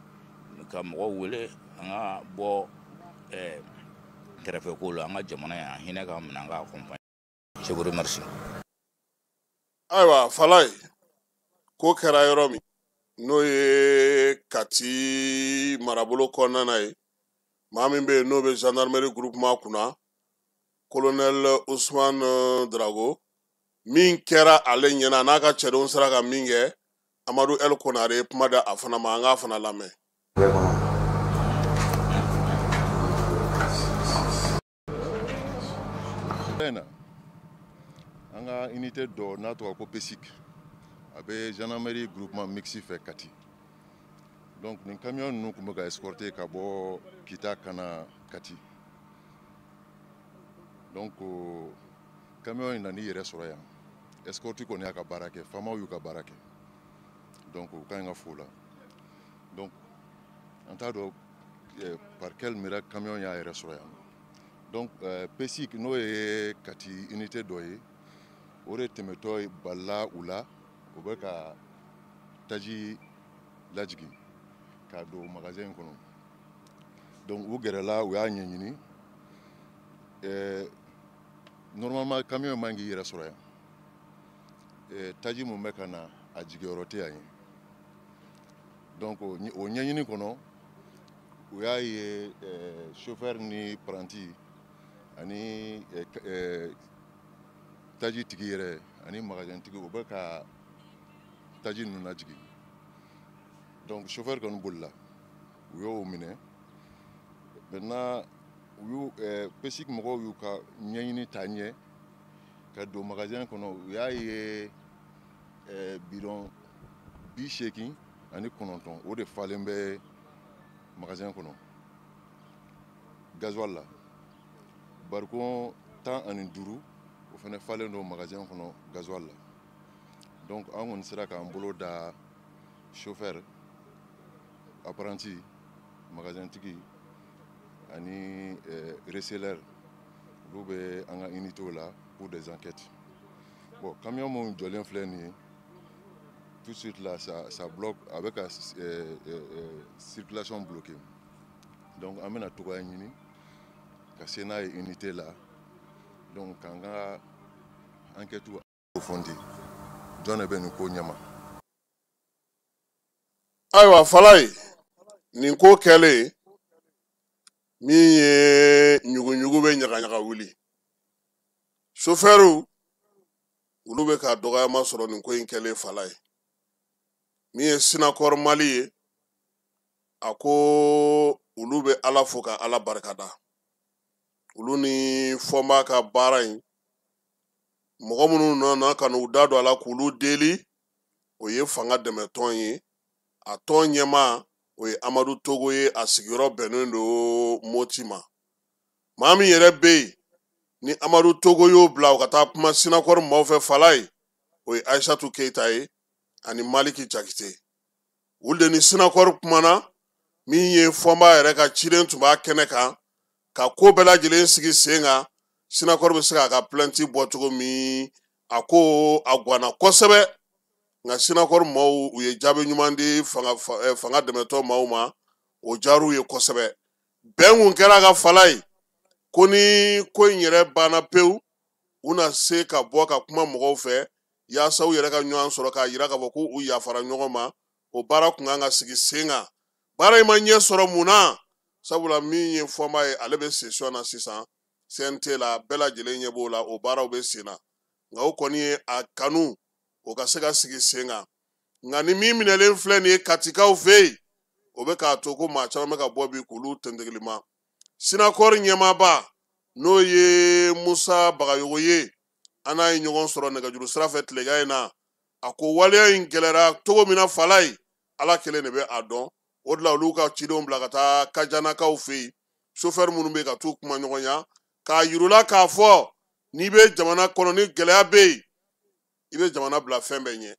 ka mɔgɔw wele an ka bɔ kɛrɛfɛ ko la, an ka jamana yan hinɛ k'an minɛ, an k'a accompagner. Je vous remercie. Ayiwa Falaye, ko kɛra yɔrɔ min, n'o ye Kati marabolo kɔnɔna na ye, maa min bɛ yen n'o bɛ gendarmerie groupement kunna, colonel Ousmane Drago, min kɛra ale ɲɛna n'a ka cɛdenw sera ka min kɛ, Amadu El Konare ye kuma da a fana ma, an k'a fana lamɛn. Na an ka unité dɔ n'a tɔgɔ ko PESIC, a bɛ gendarmerie groupement mixte fɛ Kati. Donc nin camion ninnu tun bɛ ka escorter ka bɔ Kita ka na Kati. Donc camion in nan'i yɛrɛ sɔrɔ yan. Escorte kɔni y'a ka baara kɛ, faamaw y'u ka baara kɛ, donc u ka ɲi ka fo la. Donc an t'a dɔn par quel miracle camion y'a yɛrɛ sɔrɔ yan. Donc PESIC, n'o ye Kati unité dɔ ye, o de tɛmɛtɔ balila u la, u bɛ ka taji lajigin k'a don magasin in kɔnɔ. Donc u gɛrɛla, u y'a ɲɛɲini. Normalement camion man k'i yɛrɛ sɔrɔ yan. Taji mun bɛ ka na, a jigiyɔrɔ tɛ yan ye. Donc o ɲɛɲini kɔnɔ, u y'a ye chauffeur ni apprenti ani taji tigi yɛrɛ ani magasin tigi, u bɛ ka taji ninnu lajigin. Donc chauffeur kɔni bolila, u y'o minɛ. Maintenant u y'u PESIC mɔgɔw y'u ka ɲɛɲini ta ɲɛ ka don magasin kɔnɔ, u y'a ye bidon 89, o de falen bɛ magasin kɔnɔ gasoil la. Barikon 15, o fana falen don magasin kɔnɔ gasoil la. Donc an kɔni sera k'an bolo da chauffeur, apprenti, magasin tigi ani receleur, olu bɛ an ka unité la pour des enquêtes. Bon, camion mun jɔlen filɛ nin ye tout de suite là, ça bloque avec la circulation bloquée. Donc an bɛna togoya ɲini ka se n'a ye unité la, donc k'an ka enquête approfondir, jɔn de bɛ nin ko ɲɛma. Ayiwa Falaye, nin ko kɛlen min ye ɲuguɲugu bɛ ɲagaɲaga wuli, sofɛriw olu bɛ ka dɔgɔyama sɔrɔ nin ko in kɛlen. Falaye, min ye Sinakɔri Mali ye, a ko olu bɛ Ala fo ka Ala barikada, olu ni Fɔnba ka baara in, mɔgɔ minnu nana ka n'u da don a la k'olu deli, o ye fanga dɛmɛtɔn ye. A tɔn ɲɛmaa, o ye Amadu Togo ye, a sigiyɔrɔ bɛnnen don Moti ma. Maa min yɛrɛ bɛ yen ni Amadu Togo y'o bila o ka taa kuma Sinakɔri maaw fɛ, Falaye, o ye Ayisatu Keyita ye ani Maliki Jakite. Olu de ni Sinakɔri kumana. Min ye Fɔnba yɛrɛ ka ciden tun b'a kɛnɛ kan ka ko bɛɛ lajɛlen sigi sen kan, Sinakɔri bɛ se k'a ka plainte bɔ cogo min. A ko a ganna kosɛbɛ, nka Sinakɔri maaw, u ye jaabi ɲuman di fanga dɛmɛtɔ maaw ma, o diyar'u ye kosɛbɛ. Bɛn kun kɛra ka Falaye ko ni ko in yɛrɛ banna pewu, u na se ka bɔ ka kuma mɔgɔw fɛ yaasa u yɛrɛ ka ɲɔgɔn sɔrɔ k'a yira k'a fɔ ko u yafara ɲɔgɔn ma. O baara kun kan ka sigi sen kan, baara in ma ɲɛ sɔrɔ. Mun na? Sabula min ye Fɔnba ye, ale bɛ session na sisan CNT la, bɛɛ lajɛlen ɲɛ b'o la, o baaraw bɛ sen na. Nka o kɔni ye a kanu o ka se ka sigi sen kan. Nka ni min minɛlen filɛ nin ye Katikaw fɛ yen, o bɛ k'a to ko maa caman bɛ ka bɔ bi k'olu tentegilima. Sinakɔri ɲɛmaaba, n'o ye Musa Bagayogo ye, an n'a ye ɲɔgɔn sɔrɔ nɛgɛjuru sira fɛ tilegan in na. A ko waleya in gɛlɛyara cogo min na, Falaye, Ala kelen de bɛ a dɔn. O de la olu ka cidenw bila ka taa Kajanakaw fɛ yen, sofɛri minnu bɛ yen, ka t'u kuma ɲɔgɔnya k'a yir'u la k'a fɔ n'i bɛ jamana kɔnɔ, ni gɛlɛya bɛ yen, i bɛ jamana bila fɛn bɛɛ ɲɛ.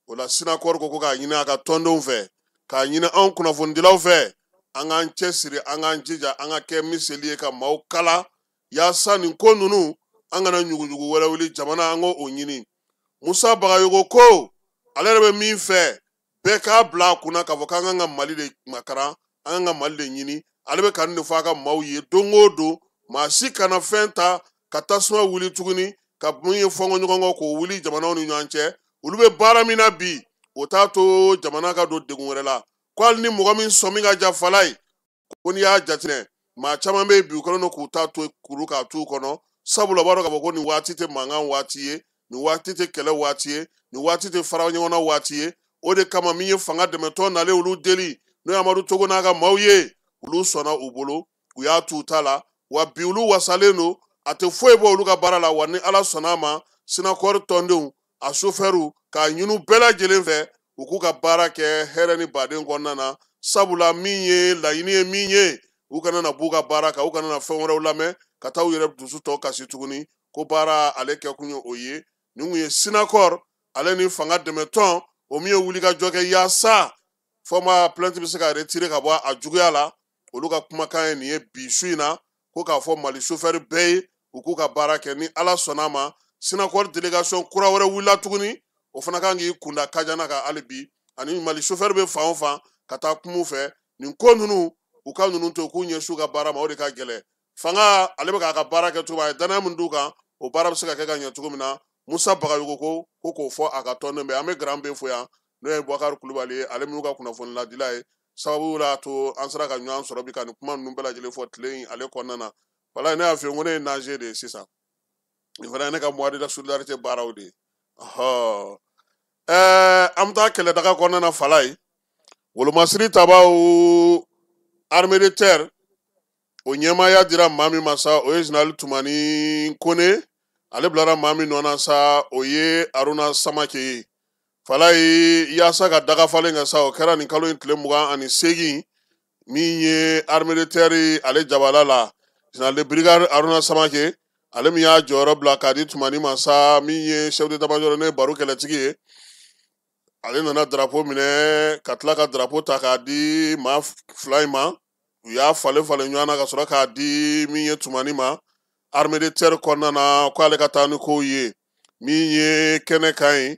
O la Sinakɔri ko k'a ɲini a ka tɔndenw fɛ, k'a ɲini anw kunnafonidilaw fɛ, an k'an cɛsiri, an k'an jija, an ka kɛ miseli ye ka maaw kala yaasa nin ko ninnu, an kana ɲuguɲugu wɛrɛ wuli jamana. An k'o ɲini. Musa Bagayogo ko ale yɛrɛ bɛ min fɛ, bɛɛ k'a bila a kunna k'a fɔ k'an kan ka Mali de makaran, an kan ka Mali de ɲini. Ale bɛ ka nin de fɔ a ka maaw ye don o don, maa si kana fɛn ta ka tasuma wuli tuguni, ka mun ye fɔnkɔ ɲɔgɔn kɔ k'o wuli jamanaw ni ɲɔgɔn cɛ. Olu bɛ baara min na bi, o t'a to jamana ka don degun wɛrɛ la. Ko hali ni mɔgɔ min sɔmi ka ja, Falaye, ko n'i y'a jateminɛ, maa caman bɛ yen bi, u kɛlen don k'u ta to kuru k'a t'u kɔnɔ, sabula u b'a dɔn k'a fɔ ko nin waati tɛ mankan waati ye, nin waati tɛ kɛlɛ waati ye, nin waati tɛ fara ɲɔgɔn na waati ye. O de kama min ye fanga dɛmɛtɔ nalen olu deli, n'o ye Amadu Togo n'a ka maaw ye, olu sɔnna u bolo, u y'a t'u ta la. Wa bi olu wasalen don, a tɛ foyi bɔ olu ka baara la. Wa ni Ala sɔnna a ma, Sinakɔri tɔndenw, a sofɛriw, k'a ɲini bɛɛ lajɛlen fɛ u k'u ka baara kɛ hɛrɛ ni baden kɔnɔna na, sabula min ye laɲini ye min ye, u kana na b'u ka baara kan, u kana na fɛn wɛrɛw lamɛn ka taa u yɛrɛ dusu tɔ kasi tuguni. Ko baara ale kɛkun ye o ye. Nin kun ye Sinakɔri ale ni fanga dɛmɛtɔn, o min ye wulikajɔ kɛ yaasa Fɔnba plainte bɛ se ka retirer ka bɔ a juguya la, olu ka kumakan ye nin ye bi su in na, ko k'a fɔ Mali sofɛri bɛɛ ye u k'u ka baara kɛ. Ni Ala sɔnna a ma, Sinakɔri délégation kura wɛrɛ wulila tuguni, o fana kan k'i kunda Kajana kan hali bi, ani Mali sofɛri bɛ fan o fan, ka taa kuma fɛ nin ko ninnu, u ka ninnu to k'u ɲɛsin u ka baara ma. O de ka gɛlɛn. Fanga ale bɛ k'a ka baara kɛ cogo min, a ye danaya min d'u kan, o baara bɛ se ka kɛ ka ɲɛ cogo min na. Musa Bagayogo ko k'o fɔ a ka tɔnden bɛɛ. An bɛ garan bɛ fo yan, n'o ye Bubakari Kulubali ye, ale minnu ka kunnafoni ladila ye, sababu y'a to an sera ka ɲɔgɔn sɔrɔ bi ka nin kuma ninnu bɛɛ lajɛlen fɔ tile in ale kɔnɔna na. Wala ne y'a f'i ye ko ne ye nager de ye sisan, nin fana ye ne ka mois de la solidarité baaraw de ye. Ɔhɔ, an bɛ taa kɛlɛdaga kɔnɔna na. Falaye, wolomasiri tabaw, armée de terre, o ɲɛmaaya dira maa min ma sa, o ye général Tumani Kone. Ale bilara maa min nɔ na sa, o ye Aruna Samake ye. Falaye, yaasa ka daga falen kɛ sa, o kɛra nin kalo in tile 28. Min ye armée de terre ale jabala la, général de brigade Aruna Samake, ale min y'a jɔyɔrɔ bila k'a di Tumani ma sa, min ye chef d'état major ne baro kɛlɛtigi ye, ale nana drapeau minɛ ka tila ka drapeau ta k'a di maa fila in ma. U y'a falen falen ɲɔgɔn na ka sɔrɔ k'a di min ye Tumani ma armée de terre kɔnɔna na, ko ale ka taa ni kow ye. Min ye kɛnɛ kan ye,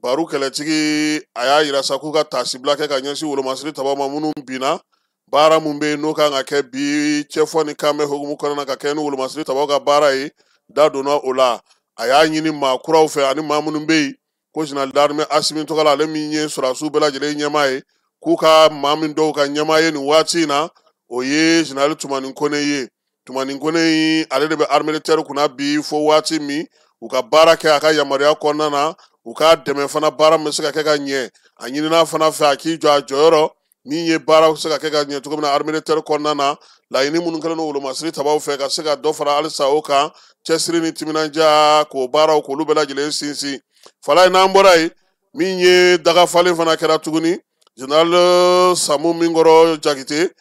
Baru kɛlɛtigi a y'a yira sa k'u ka taasibila kɛ ka ɲɛsin wolomasiri tabaw ma minnu binna. Baara mun bɛ yen n'o kan ka kɛ bi cɛfɔ ni kanbɛn hukumu kɔnɔna na ka kɛ ni wolomasiri tabaw ka baara ye, da donna o la. A y'a ɲini maa kuraw fɛ ani maa minnu bɛ yen ko général d'armée Asimi tɔgɔ la, ale min ye sɔrɔdasiw bɛɛ lajɛlen ɲɛmaa ye, k'u ka maa min dɔw ka ɲɛmaa ye nin waati in na, o ye général Tumani Kone ye. Tumani Kone in, ale de bɛ armée de terre kunna bi fo waati min u ka baara kɛ a ka yamaruya kɔnɔna na, u k'a dɛmɛ fana baara min bɛ se ka kɛ ka ɲɛ. A ɲinina fana fɛ a k'i jɔ a jɔyɔrɔ min ye baara bɛ se ka kɛ ka ɲɛ cogo min na armée de terre kɔnɔna na. Laɲini minnu kɛlen don wolomasiri tabaw fɛ ka se ka dɔ fara halisa o kan, cɛsiri ni timinandiya k'o baaraw k'olu bɛɛ lajɛlen sinsin. Falaye, n'an bɔra yen, min ye dagafalen fana kɛra tuguni, général Samu Minkɔrɔ Jakite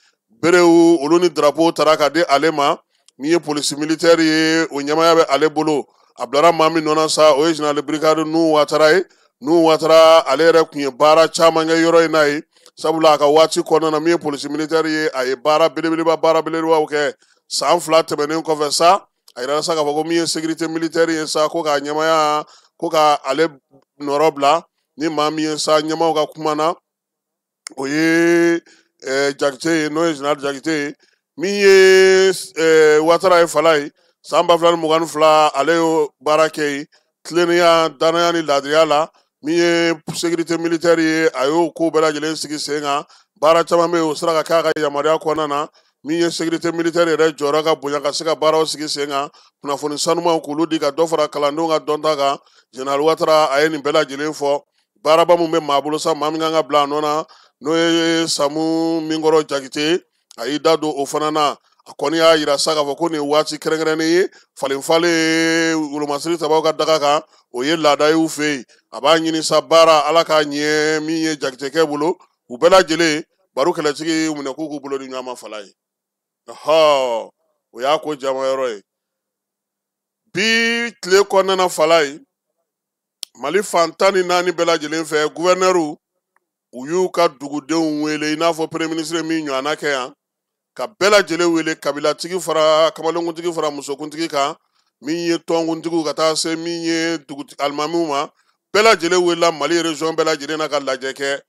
berew olu ni drapeau taara ka di ale ma. Min ye polisi militaire ye, o ɲɛmaaya bɛ ale bolo. A bilara maa min nɔ na sa, o ye général brigade Nuhu Watara ye. Nuhu Watara, ale yɛrɛ tun ye baara caman kɛ yɔrɔ in na ye, sabula a ka waati kɔnɔna na, min ye polisi militaire ye, a ye baara belebelebaw kɛ. San 2 tɛmɛnen kɔfɛ sa, a yirala sa k'a fɔ ko min ye sécurité militaire ye sa, ko k'a ɲɛmaaya, ko ka ale nɔrɔ bila ni maa min ye sa ɲɛmaaw ka kuma na, o ye Jakite ye, n'o ye général Jakite ye. Min ye Watara ye, Falaye, san 2022 ale y'o baara kɛ yen tilennenya, danaya ni laadiriya la. Min ye sécurité militaire ye, a y'o ko bɛɛ lajɛlen sigi sen kan. Baara caman bɛ yen, o sera ka kɛ a ka yamaruya kɔnɔna na. Min ye sécurité militaire yɛrɛ jɔyɔrɔ ka bonya ka se ka baaraw sigi sen kan, kunnafoni sanumanw k'olu di ka dɔ fara kalandenw ka dɔnta kan. Général Watara a ye nin bɛɛ lajɛlen fɔ. Baaraba mun bɛ maa bolo sa, maa min kan ka bila a nɔ na, n'o ye Samu Minkɔrɔ Jakite, a y'i da don o fana na. A kɔni y'a yira sa k'a fɔ ko nin ye waati kɛrɛnkɛrɛnnen ye, falen falen wolomasiri tabaw ka daga kan, o ye laada ye u fɛ yen. A b'a ɲini sa baara ala k'a ɲɛ min ye Jakitekɛ bolo. U bɛɛ lajɛlen baro kɛlɛtigi minɛ k'u k'u bolo di ɲɔgɔn ma. Falaye, ɔhɔ, o y'a ko jama yɔrɔ ye bi tile kɔnɔna na. Falaye, Mali fan 14 bɛɛ lajɛlen fɛ, guvɛnɛriw u y'u ka dugudenw wele, i n'a fɔ premier ministre min ɲɔgɔnna kɛ yan, ka bɛɛ lajɛlen wele, kabilatigi fara kamalenkuntigi fara musokuntigi kan, min ye tɔnkuntigiw ka taa se min ye dugu alimamiw ma, bɛɛ lajɛlen welela Mali région bɛɛ lajɛlen na ka lajɛ kɛ.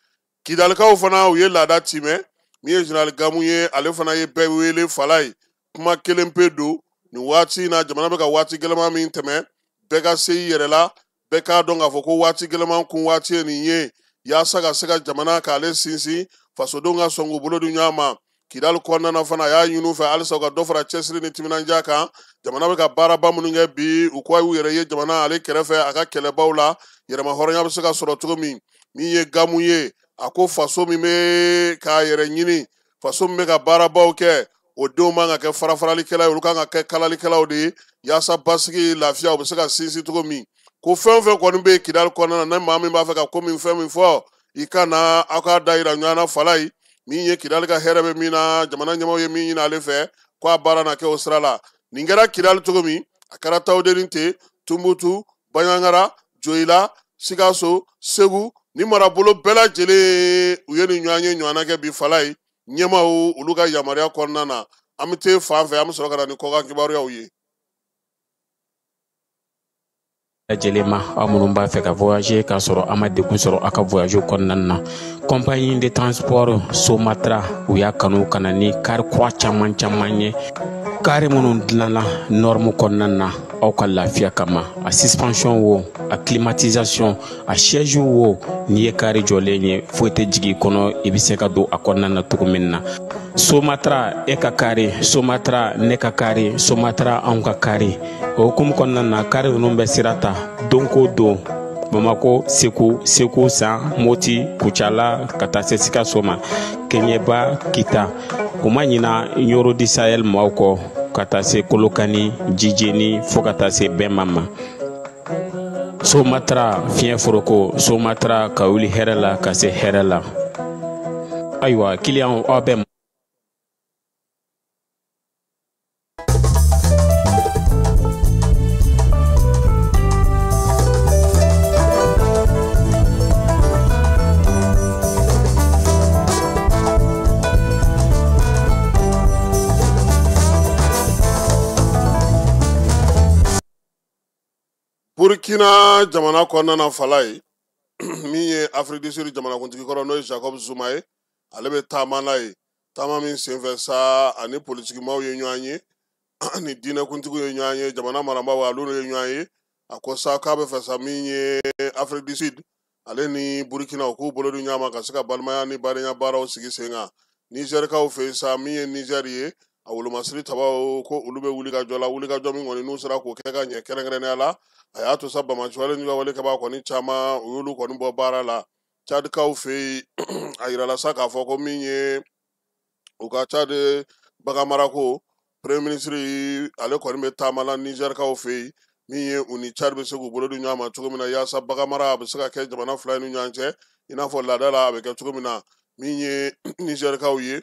Kidalikaw fana u ye laada timɛ. Min ye général Gamu ye, ale fana ye bɛɛ wele. Falaye, kuma kelen pe don nin waati in na, jamana bɛ ka waati gɛlɛman min tɛmɛ, bɛɛ ka se i yɛrɛ la, bɛɛ k'a dɔn k'a fɔ ko waati gɛlɛman kun waati ye nin ye, yaasa ka se ka jamana k'ale sinsin, fasodenw ka sɔn k'u bolo di ɲɔgɔn ma. Kidali kɔnɔna na fana, a y'a ɲini u fɛ halisa u ka dɔ fara cɛsiri ni timinandiya kan. Jamana bɛ ka baaraba minnu kɛ bi, u ko a y'u yɛrɛ ye jamana ale kɛrɛfɛ a ka kɛlɛbaw la, yɛrɛma hɔrɔnya bɛ se ka sɔrɔ cogo min. Min ye Gamu ye, a ko faso min bɛ k'a yɛrɛ ɲini, faso min bɛ ka baarabaw kɛ, o denw man ka kɛ farafaralikɛla ye, olu kan ka kɛ kalalikɛlaw de ye, yaasa basigi lafiya u bɛ se ka sinsin cogo min. Ko fɛn o fɛn kɔni bɛ Kidali kɔnɔna na, ni maa min b'a fɛ ka ko min fɛn min fɔ, i ka na aw k'a da yira ɲɔgɔn na. Falaye, min ye Kidali ka hɛrɛ bɛ min na, jamana ɲɛmaaw ye min ɲini ale fɛ, ko a baara na kɛ o sira la. Nin kɛra Kidali cogo min, a kɛra Tawudeni ten, Tunbutu, Baɲangara, Joyila, Sikaso, Segu, ni marabolo bɛɛ lajɛlen u ye nin ɲɔgɔn ye ɲɔgɔnna kɛ bi. Falaye, ɲɛmaaw olu ka yamaruya kɔnɔna na. An bɛ te fan fɛ, an bɛ sɔrɔ ka na ni kɔkan kibaruyaw ye. Lajɛlen ma, aw minnu b'a fɛ ka voyager k'a sɔrɔ a ma degun sɔrɔ aw ka voyage kɔnɔna na, compagnie de transport Somatra u y'a kanu ka na ni kari kura caman caman ye, kari minnu dilanna norme kɔnɔna na aw ka lafiya kama. A suspension wo, a climatisation, a siège wo, n'i ye kari jɔlen ye, foyi tɛ jigin i kɔnɔ, i bɛ se ka don a kɔnɔna na cogo min na. Somatra e ka kari, Somatra ne ka kari, Somatra anw ka kari. O hukumu kɔnɔna na, kari ninnu bɛ sira ta don ko don, Bamako, Segu, Segu San, Moti, Kucala, ka taa se Sikaso ma, Keɲeba, Kita. U ma ɲina Ɲoro di Sahel maaw kɔ, ka taa se Kolokani, Jijeni, fo ka taa se Bɛnma ma. Somatra fiɲɛ foroko, Somatra ka wuli hɛrɛ la ka se hɛrɛ la. Ayiwa, kiliyanw, aw bɛ Burkina Burkina jamana kɔnɔna na, Falaye, min ye Afrique du Sud jamanakuntigi kɔrɔ, n'o ye Jacob Zuma ye, ale bɛ taama n'a ye. Taama min senfɛ sa, ani politikimaw ye ɲɔgɔn ye, ani diinɛkuntigiw ye ɲɔgɔn ye, jamana marabaaw olu ye ɲɔgɔn ye. A ko sa k'a bɛ fɛ sa, min ye Afrique du Sud ale ni Burkina, u k'u bolo di ɲɔgɔn ma ka se ka balimaya ni badenya baaraw sigi sen kan. Nizɛrikaw fɛ yen sa, min ye Nizɛri ye, a wolomasiri tabaw ko olu bɛ wuli ka jɔ la, wuli ka jɔ min kɔni n'u sera k'o kɛ ka ɲɛ. Kɛrɛnkɛrɛnnenya la, a y'a to sa, bamaciwale ni wale kɛbaa kɔni caman, u y'olu kɔni bɔ baara la. Cadikaw fɛ yen, a yirala sa k'a fɔ ko min ye u ka Cad baganmarako premier ministre, ale kɔni bɛ taama la Nizɛrikaw fɛ yen, min ye u ni Cad bɛ se k'u bolo di ɲɔgɔn ma cogo min na, yaasa baganmara a bɛ se ka kɛ jamana fila in ni ɲɔgɔn cɛ, i n'a fɔ laada la a bɛ kɛ cogo min na. Min ye Nizɛrikaw ye,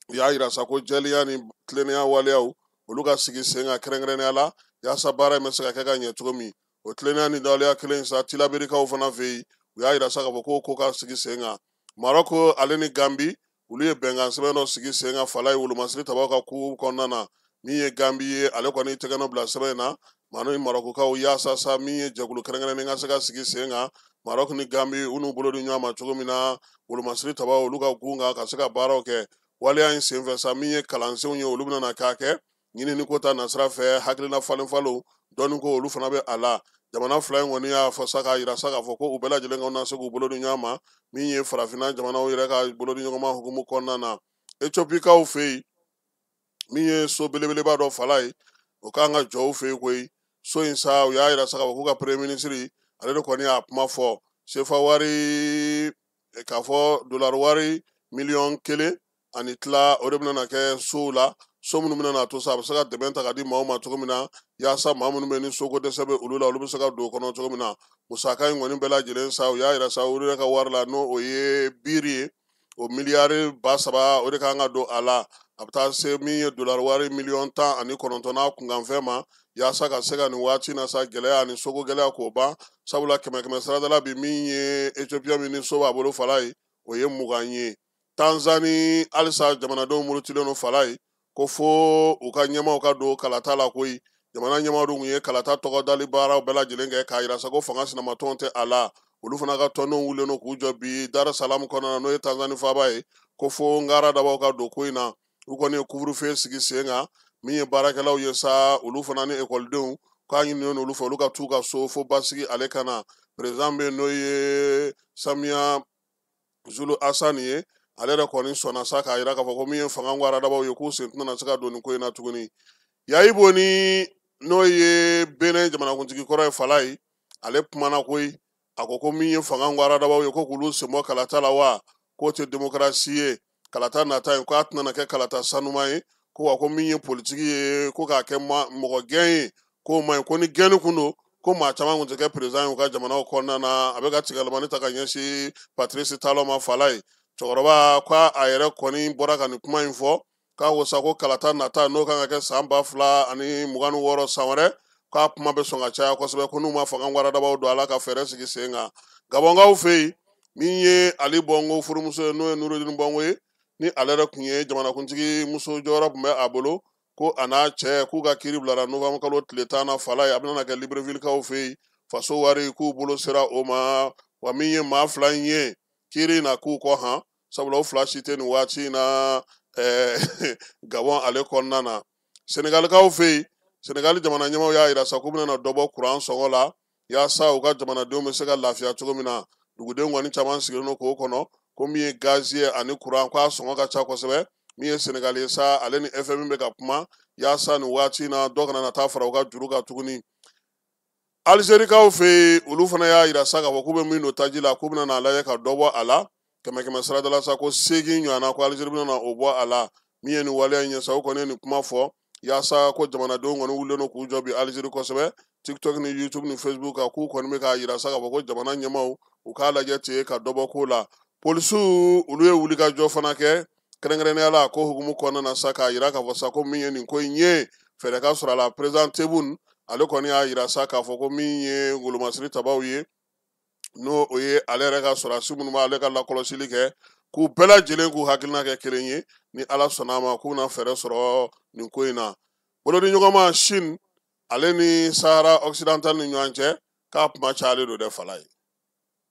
u y'a yira sa ko jɛlenya ni tilennenya waleyaw, olu ka sigi sen kan kɛrɛnkɛrɛnnenya la, yaasa baara in bɛ se ka kɛ ka ɲɛ cogo min. O tilennenya ni waleya kelen sa, Tilaberikaw fana fɛ yen, u y'a yira sa k'a fɔ ko ko ka sigi sen kan. Marɔku ale ni Gambi, olu ye bɛnkan sɛbɛn dɔ sigi sen kan, Falaye, wolomasiri tabaw ka ko kɔnɔna na. Min ye Gambi ye, ale kɔni tɛgɛnɔ bila sɛbɛn in na maa ni Marɔkukaw, yaasa sa min ye jɛkulu kɛrɛnkɛrɛnnen ka se ka sigi sen kan, Marɔku ni Gambi, u n'u bolo di ɲɔgɔn ma cogo min na, wolomasiri tabaw olu ka gun kan ka se ka baaraw kɛ. Waleya in senfɛ sa, min ye kalansenw ye, olu bɛna k'a kɛ ɲinini ko ta nasira fɛ, hakilina falen falenw dɔɔni ko olu fana bɛ a la. Jamana fila in kɔni y'a fɔ sa k'a yira sa k'a fɔ ko u bɛɛ lajɛlen ka na se k'u bolo di ɲɔgɔn ma, min ye farafinna jamanaw yɛrɛ ka bolo di ɲɔgɔn ma hukumu kɔnɔna na. Etiopikaw fɛ yen, min ye so belebeleba dɔ, Falaye, o kan ka jɔ u fɛ yen koyi. So in sa, u y'a yira sa k'a fɔ k'u ka premier ministre, ale de kɔni y'a kuma fɔ. Sefa wari, k'a fɔ dolari wari 1.5 miliyɔn, o de bɛna kɛ sow la, so minnu bɛna to sa, a bɛ se ka dɛmɛ ta ka di maaw ma cogo min na, yaasa maa minnu bɛ ni soko dɛsɛ bɛ olu la, olu bɛ se ka don o kɔnɔ cogo min na. Musaka in kɔni bɛɛ lajɛlen sa, u y'a yira sa, olu yɛrɛ ka wari la, n'o o ye biiri ye, o miliyari 3000, o de kan ka don a la. A bɛ taa se min ye dolari wari 19 miliyɔn n'a kunkanfɛn ma, yaasa ka se ka nin waati na sa, gɛlɛya ani soko gɛlɛya k'o ban. Sabula kɛmɛ kɛmɛ saradala bi, min ye Etiopia min ni so b'a bolo, Falaye, o ye 20 ye. Tanzani halisa, jamanadenw murutilen don, Falaye, ko fo u ka ɲɛmaw ka don kalata la koyi. Jamana ɲɛmaw dun ye kalata tɔgɔ dali baaraw bɛɛ lajɛlen kɛ k'a yira sa ko fanga sinamatɔn tɛ a la. Olu fana ka tɔndenw wulilen don k'u jɔ bi Dar es Salaam kɔnɔna na, n'o ye Tanzani faaba ye, ko fo ngara dabaw ka don ko in na. U kɔni ye couvre-feu sigi sen kan. Min ye baarakɛlaw ye sa, olu fana ni ekɔlidenw, k'a ɲininen olu fɛ, olu ka t'u ka so fo basigi ale ka na. Président bɛ yen, n'o ye Samiya Suluhu Hassan ye, ale yɛrɛ kɔni sɔnna sa k'a yira k'a fɔ ko min ye fanga waradabaw ye, k'u sen tɛna se ka don nin ko in na tuguni. Yayi Boni, n'o ye Benin jamanakuntigi kɔrɔ ye, Falaye, ale kumana koyi. A ko ko min ye fanga waradabaw ye, ko k'olu sen bɔ kalata la wa, k'o tɛ démocratie ye. Kalata nata in, k'a tɛna kɛ kalata sanuman ye, ko wa ko min ye politiki ye, ko k'a kɛ mɔgɔ gɛn ye, k'o man ɲi, ko ni gɛnni kun don, ko maa caman kun tɛ kɛ président ye u ka jamanaw kɔnɔna na. A bɛ ka tigalamani ta ka ɲɛsin Patrice Talon ma. Falaye, cɛkɔrɔba ko a yɛrɛ kɔni bɔra ka nin kuma in fɔ, k'a ko sa ko kalata nata, n'o kan ka kɛ san 2026, san wɛrɛ, k'a kuma bɛ sɔn ka caya kosɛbɛ, ko n'u ma fanga waradabaw don a la ka fɛɛrɛ sigi sen kan. Gabɔnkaw fɛ yen, min ye Ali Bɔngo furumuso ye, n'o ye Nurudini Bɔngo ye, ni ale yɛrɛ tun ye jamanakuntigi muso jɔyɔrɔ tun bɛ a bolo, ko a n'a cɛ k'u ka kiiri bilara novembre kalo tile 10 na. Falaye, a bɛna kɛ Librevillekaw fɛ yen. Faso wari, k'u bolo sera o ma wa. Min ye maa fila in ye kiiri in na, k'u kɔ han, sabula o fila si tɛ nin waati in na Gabɔn ale kɔnɔna na. Senegalikaw fɛ yen, Senegali jamana ɲɛmaaw y'a yira sa k'u bɛna dɔ bɔ kuran sɔngɔ la, yaasa u ka jamanadenw bɛ se ka lafiya cogo min na. Dugudenw kɔni caman sigilen don k'o kɔnɔ, ko min ye gazi ye ani kuran, k'a sɔngɔ ka ca kosɛbɛ. Min ye Senegali ye sa, ale ni FMI bɛ ka kuma, yaasa nin waati in na, dɔ kana na taa fara u ka juru kan tuguni. Alizerikaw fɛ yen, olu fana y'a yira sa k'a fɔ k'u bɛ min don taji la, k'u bɛna n'a lajɛ ka dɔ bɔ a la, kɛmɛ kɛmɛ sarada la sa, ko 8 ɲɔgɔnna, ko Alizeri bɛna o bɔ a la. Min ye nin waleya in ye sa, o kɔni ye nin kuma fɔ, yaasa ko jamanadenw kɔni wulilen don k'u jɔ bi Alizeri kosɛbɛ, TikTok ni YouTube ni Facebook kan, k'u kɔni bɛ k'a yira sa k'a fɔ ko jamana ɲɛmaaw, u k'a lajɛ ten ka dɔ bɔ ko la. Polisiw, olu ye wulikajɔ fana kɛ, kɛrɛnkɛrɛnnenya la ko hukumu kɔnɔna na sa, k'a yira k'a fɔ sa ko min ye nin ko in ye, fɛɛrɛ ka sɔrɔ a la. Président Tebboune, ale kɔni y'a yira sa k'a fɔ ko min ye wolomasiri tabaw ye, n'o o ye ale yɛrɛ ka sɔrɔdasi minnu b'ale ka lakɔlɔsili kɛ, k'u bɛɛ lajɛlen k'u hakilina kɛ kelen ye, ni Ala sɔnna a ma, k'u bɛna fɛɛrɛ sɔrɔ nin ko in na. Bolodiɲɔgɔnma Chine ale ni Sahara occidental ni ɲɔgɔn cɛ. K'a kuma cayalen don dɛ fala ye.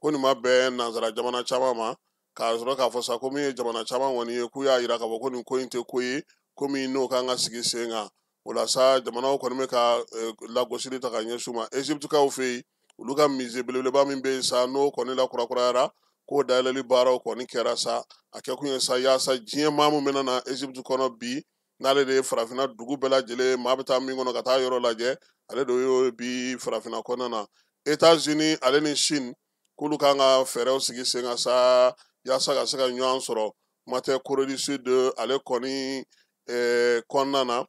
Ko nin ma bɛn nansara jamana caman ma, k'a sɔrɔ k'a fɔ sa ko min ye jamana caman kɔni ye, k'u y'a yira k'a fɔ ko nin ko in tɛ ko ye ko min n'o kan ka sigi sen kan. O la sa jamanaw kɔni bɛ ka lagosili ta ka ɲɛsin u ma. Égyptekaw fɛ yen, olu ka musée belebeleba min bɛ yen sa, n'o kɔni lakurakurayara, k'o dayɛlɛli baaraw kɔni kɛra sa. A kɛkun ye sa yaasa diɲɛ maa min bɛna na Égypte kɔnɔ bi, n'ale de ye farafinna dugu bɛɛ lajɛlen maa bɛ taa min kɔnɔ ka taa yɔrɔ lajɛ, ale de y'o bi farafinna kɔnɔna na. États-Unis ale ni Chine, k'olu kan ka fɛɛrɛw sigi sen kan sa yaasa ka se ka ɲɔgɔn sɔrɔ. Kuma tɛ Corée du Sud ale kɔni kɔnɔna na,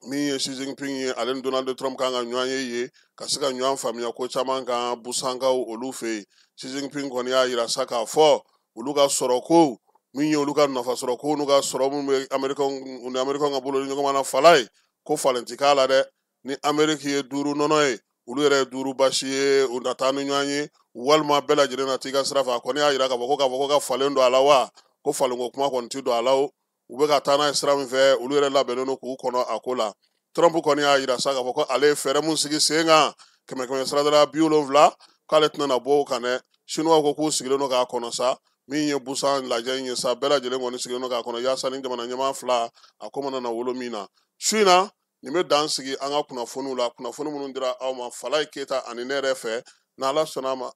min ye Xi Jinping ye, ale ni Donald Trump kan ka ɲɔgɔn ye ka se ka ɲɔgɔn faamuya ko caman kan Busankaw olu fɛ yen. Xi Jinping kɔni y'a yira sa k'a fɔ olu ka sɔrɔ ko min ye olu ka nafa sɔrɔ ko n'u ka sɔrɔ min bɛ Américain ni Américain ka bolo ni ɲɔgɔn na fala ye, ko falen ti k'a la dɛ. Ni Amérique ye 5 nɔnɔ ye, olu yɛrɛ ye 5 basi ye, u na taa ni ɲɔgɔn ye, walima bɛɛ lajɛlen na t'i ka sira fɛ. A kɔni y'a yira k'a fɔ ko ka falen don a la wa, ko falenko kuma kɔni ti don a la o. U bɛ ka taa n'a ye sira min fɛ, olu yɛrɛ labɛnnen don k'u kɔnɔ a ko la. Trump kɔni y'a yira sa k'a fɔ ko ale ye fɛɛrɛ mun sigi sen kan, 100 sira 70, k'ale tɛna na bɔ o kan dɛ. Chinois ko k'u sigilen don k'a kɔnɔ sa. Min ye Busan lajɛ in ye sa, bɛɛ lajɛlen kɔni sigilen don k'a kɔnɔ yaasa ni jamana ɲɛmaa fila a ko mana na wolo min na. Su in na nin bɛ dan sigi an ka kunnafoniw la, kunnafoni minnu dira aw ma Falaye Keyita ani ne yɛrɛ fɛ, n'Ala sɔnna a ma.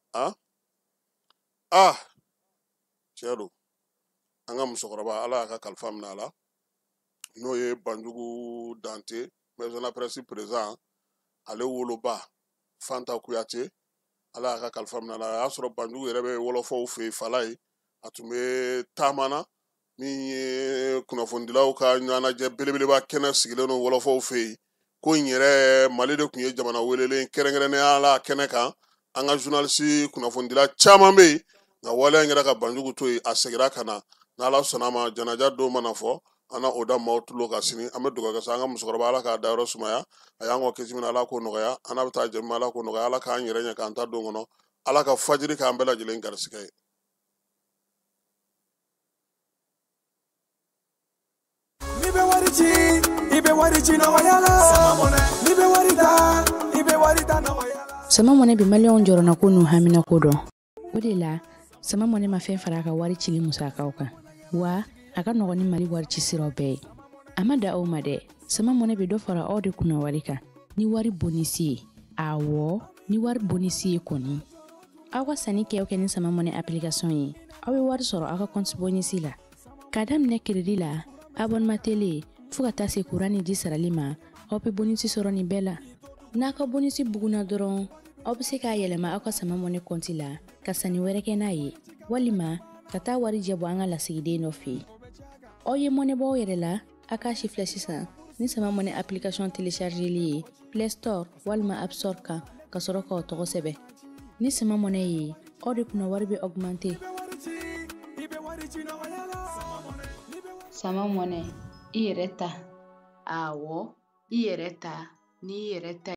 Tiɲɛ don, an ka musokɔrɔba Ala y'a ka kalifa minɛ a la, n'o ye Banjugu Dante, maison de la presse président, ale woloba Fanta Kuyate, Ala y'a ka kalifa minɛ a la. A y'a sɔrɔ Banjugu yɛrɛ bɛ wɔlɔfɔw fɛ yen Falaye, a tun bɛ taama na, min ye kunnafonidilaw ka ɲɛnajɛ belebeleba kɛnɛ sigilen don wɔlɔfɔw fɛ yen. Ko in yɛrɛ Mali de tun ye jamana welelen kɛrɛnkɛrɛnnenya la kɛnɛ kan. An ka journaliste kunnafonidila caman bɛ yen, nka waleya in kɛra ka Banjugu to yen, a seginna ka na. N'Ala sɔnna a ma, janaja don mana fɔ, an na o da maaw tulo kan sini. An bɛ dugawu kɛ sa an ka musokɔrɔba, Ala k'a dayɔrɔ sumaya, a y'an kɔ kisi min na, Ala k'o nɔgɔya, an n'a bɛ taa jɛ min, Ala k'o nɔgɔya, Ala k'an yɛrɛ ɲɛ k'an ta don kɔnɔ, Ala ka fajiri k'an bɛɛ lajɛlen garisigɛ ye. N'i bɛ wari ci, i bɛ wari ci nɔgɔya la. N'i bɛ wari ta, i bɛ wari ta nɔgɔya la. Sama Mɔnɛ bɛ maliyɛnw jɔrɔnako n'u haminako dɔn. O de la, Sama Mɔnɛ ma fɛn fara a ka wari cili musakaw kan. Wa a ka nɔgɔn ni Mali wari ci siraw bɛɛ ye. A ma da aw ma dɛ. Sama Mɔnɛ bɛ dɔ fara aw de kunna wari kan ni wari bonisi ye. Awɔ, ni wari bonisi ye kɔni. Aw ka sanni kɛ o kɛ ni Sama Mɔnɛ application ye, aw bɛ wari sɔrɔ aw ka compte bonisi la. K'a daminɛ crédit la, abonnement télé, fo ka taa se courant ni ji sarali ma, aw bɛ bonisi sɔrɔ nin bɛɛ la. N'a ka bonisi bugunna dɔrɔn, aw bɛ se k'a yɛlɛma aw ka Sama Mɔnɛ compte la ka sanni wɛrɛ kɛ n'a ye, walima ka taa wari jɛ bɔ an ka lasigiden dɔ fɛ yen. Aw ye mɔnɛ bɔ aw yɛrɛ la, a k'a si filɛ sisan ni Sama Mɔnɛ application téléchargeli ye Play Store walima App Store kan, ka sɔrɔ k'aw tɔgɔ sɛbɛn. Ni Sama Mɔnɛ ye, aw de kunna wari bɛ augmenter. Sama Mɔnɛ, i yɛrɛ ta. Awɔ, i yɛrɛ ta n'i yɛrɛ ta.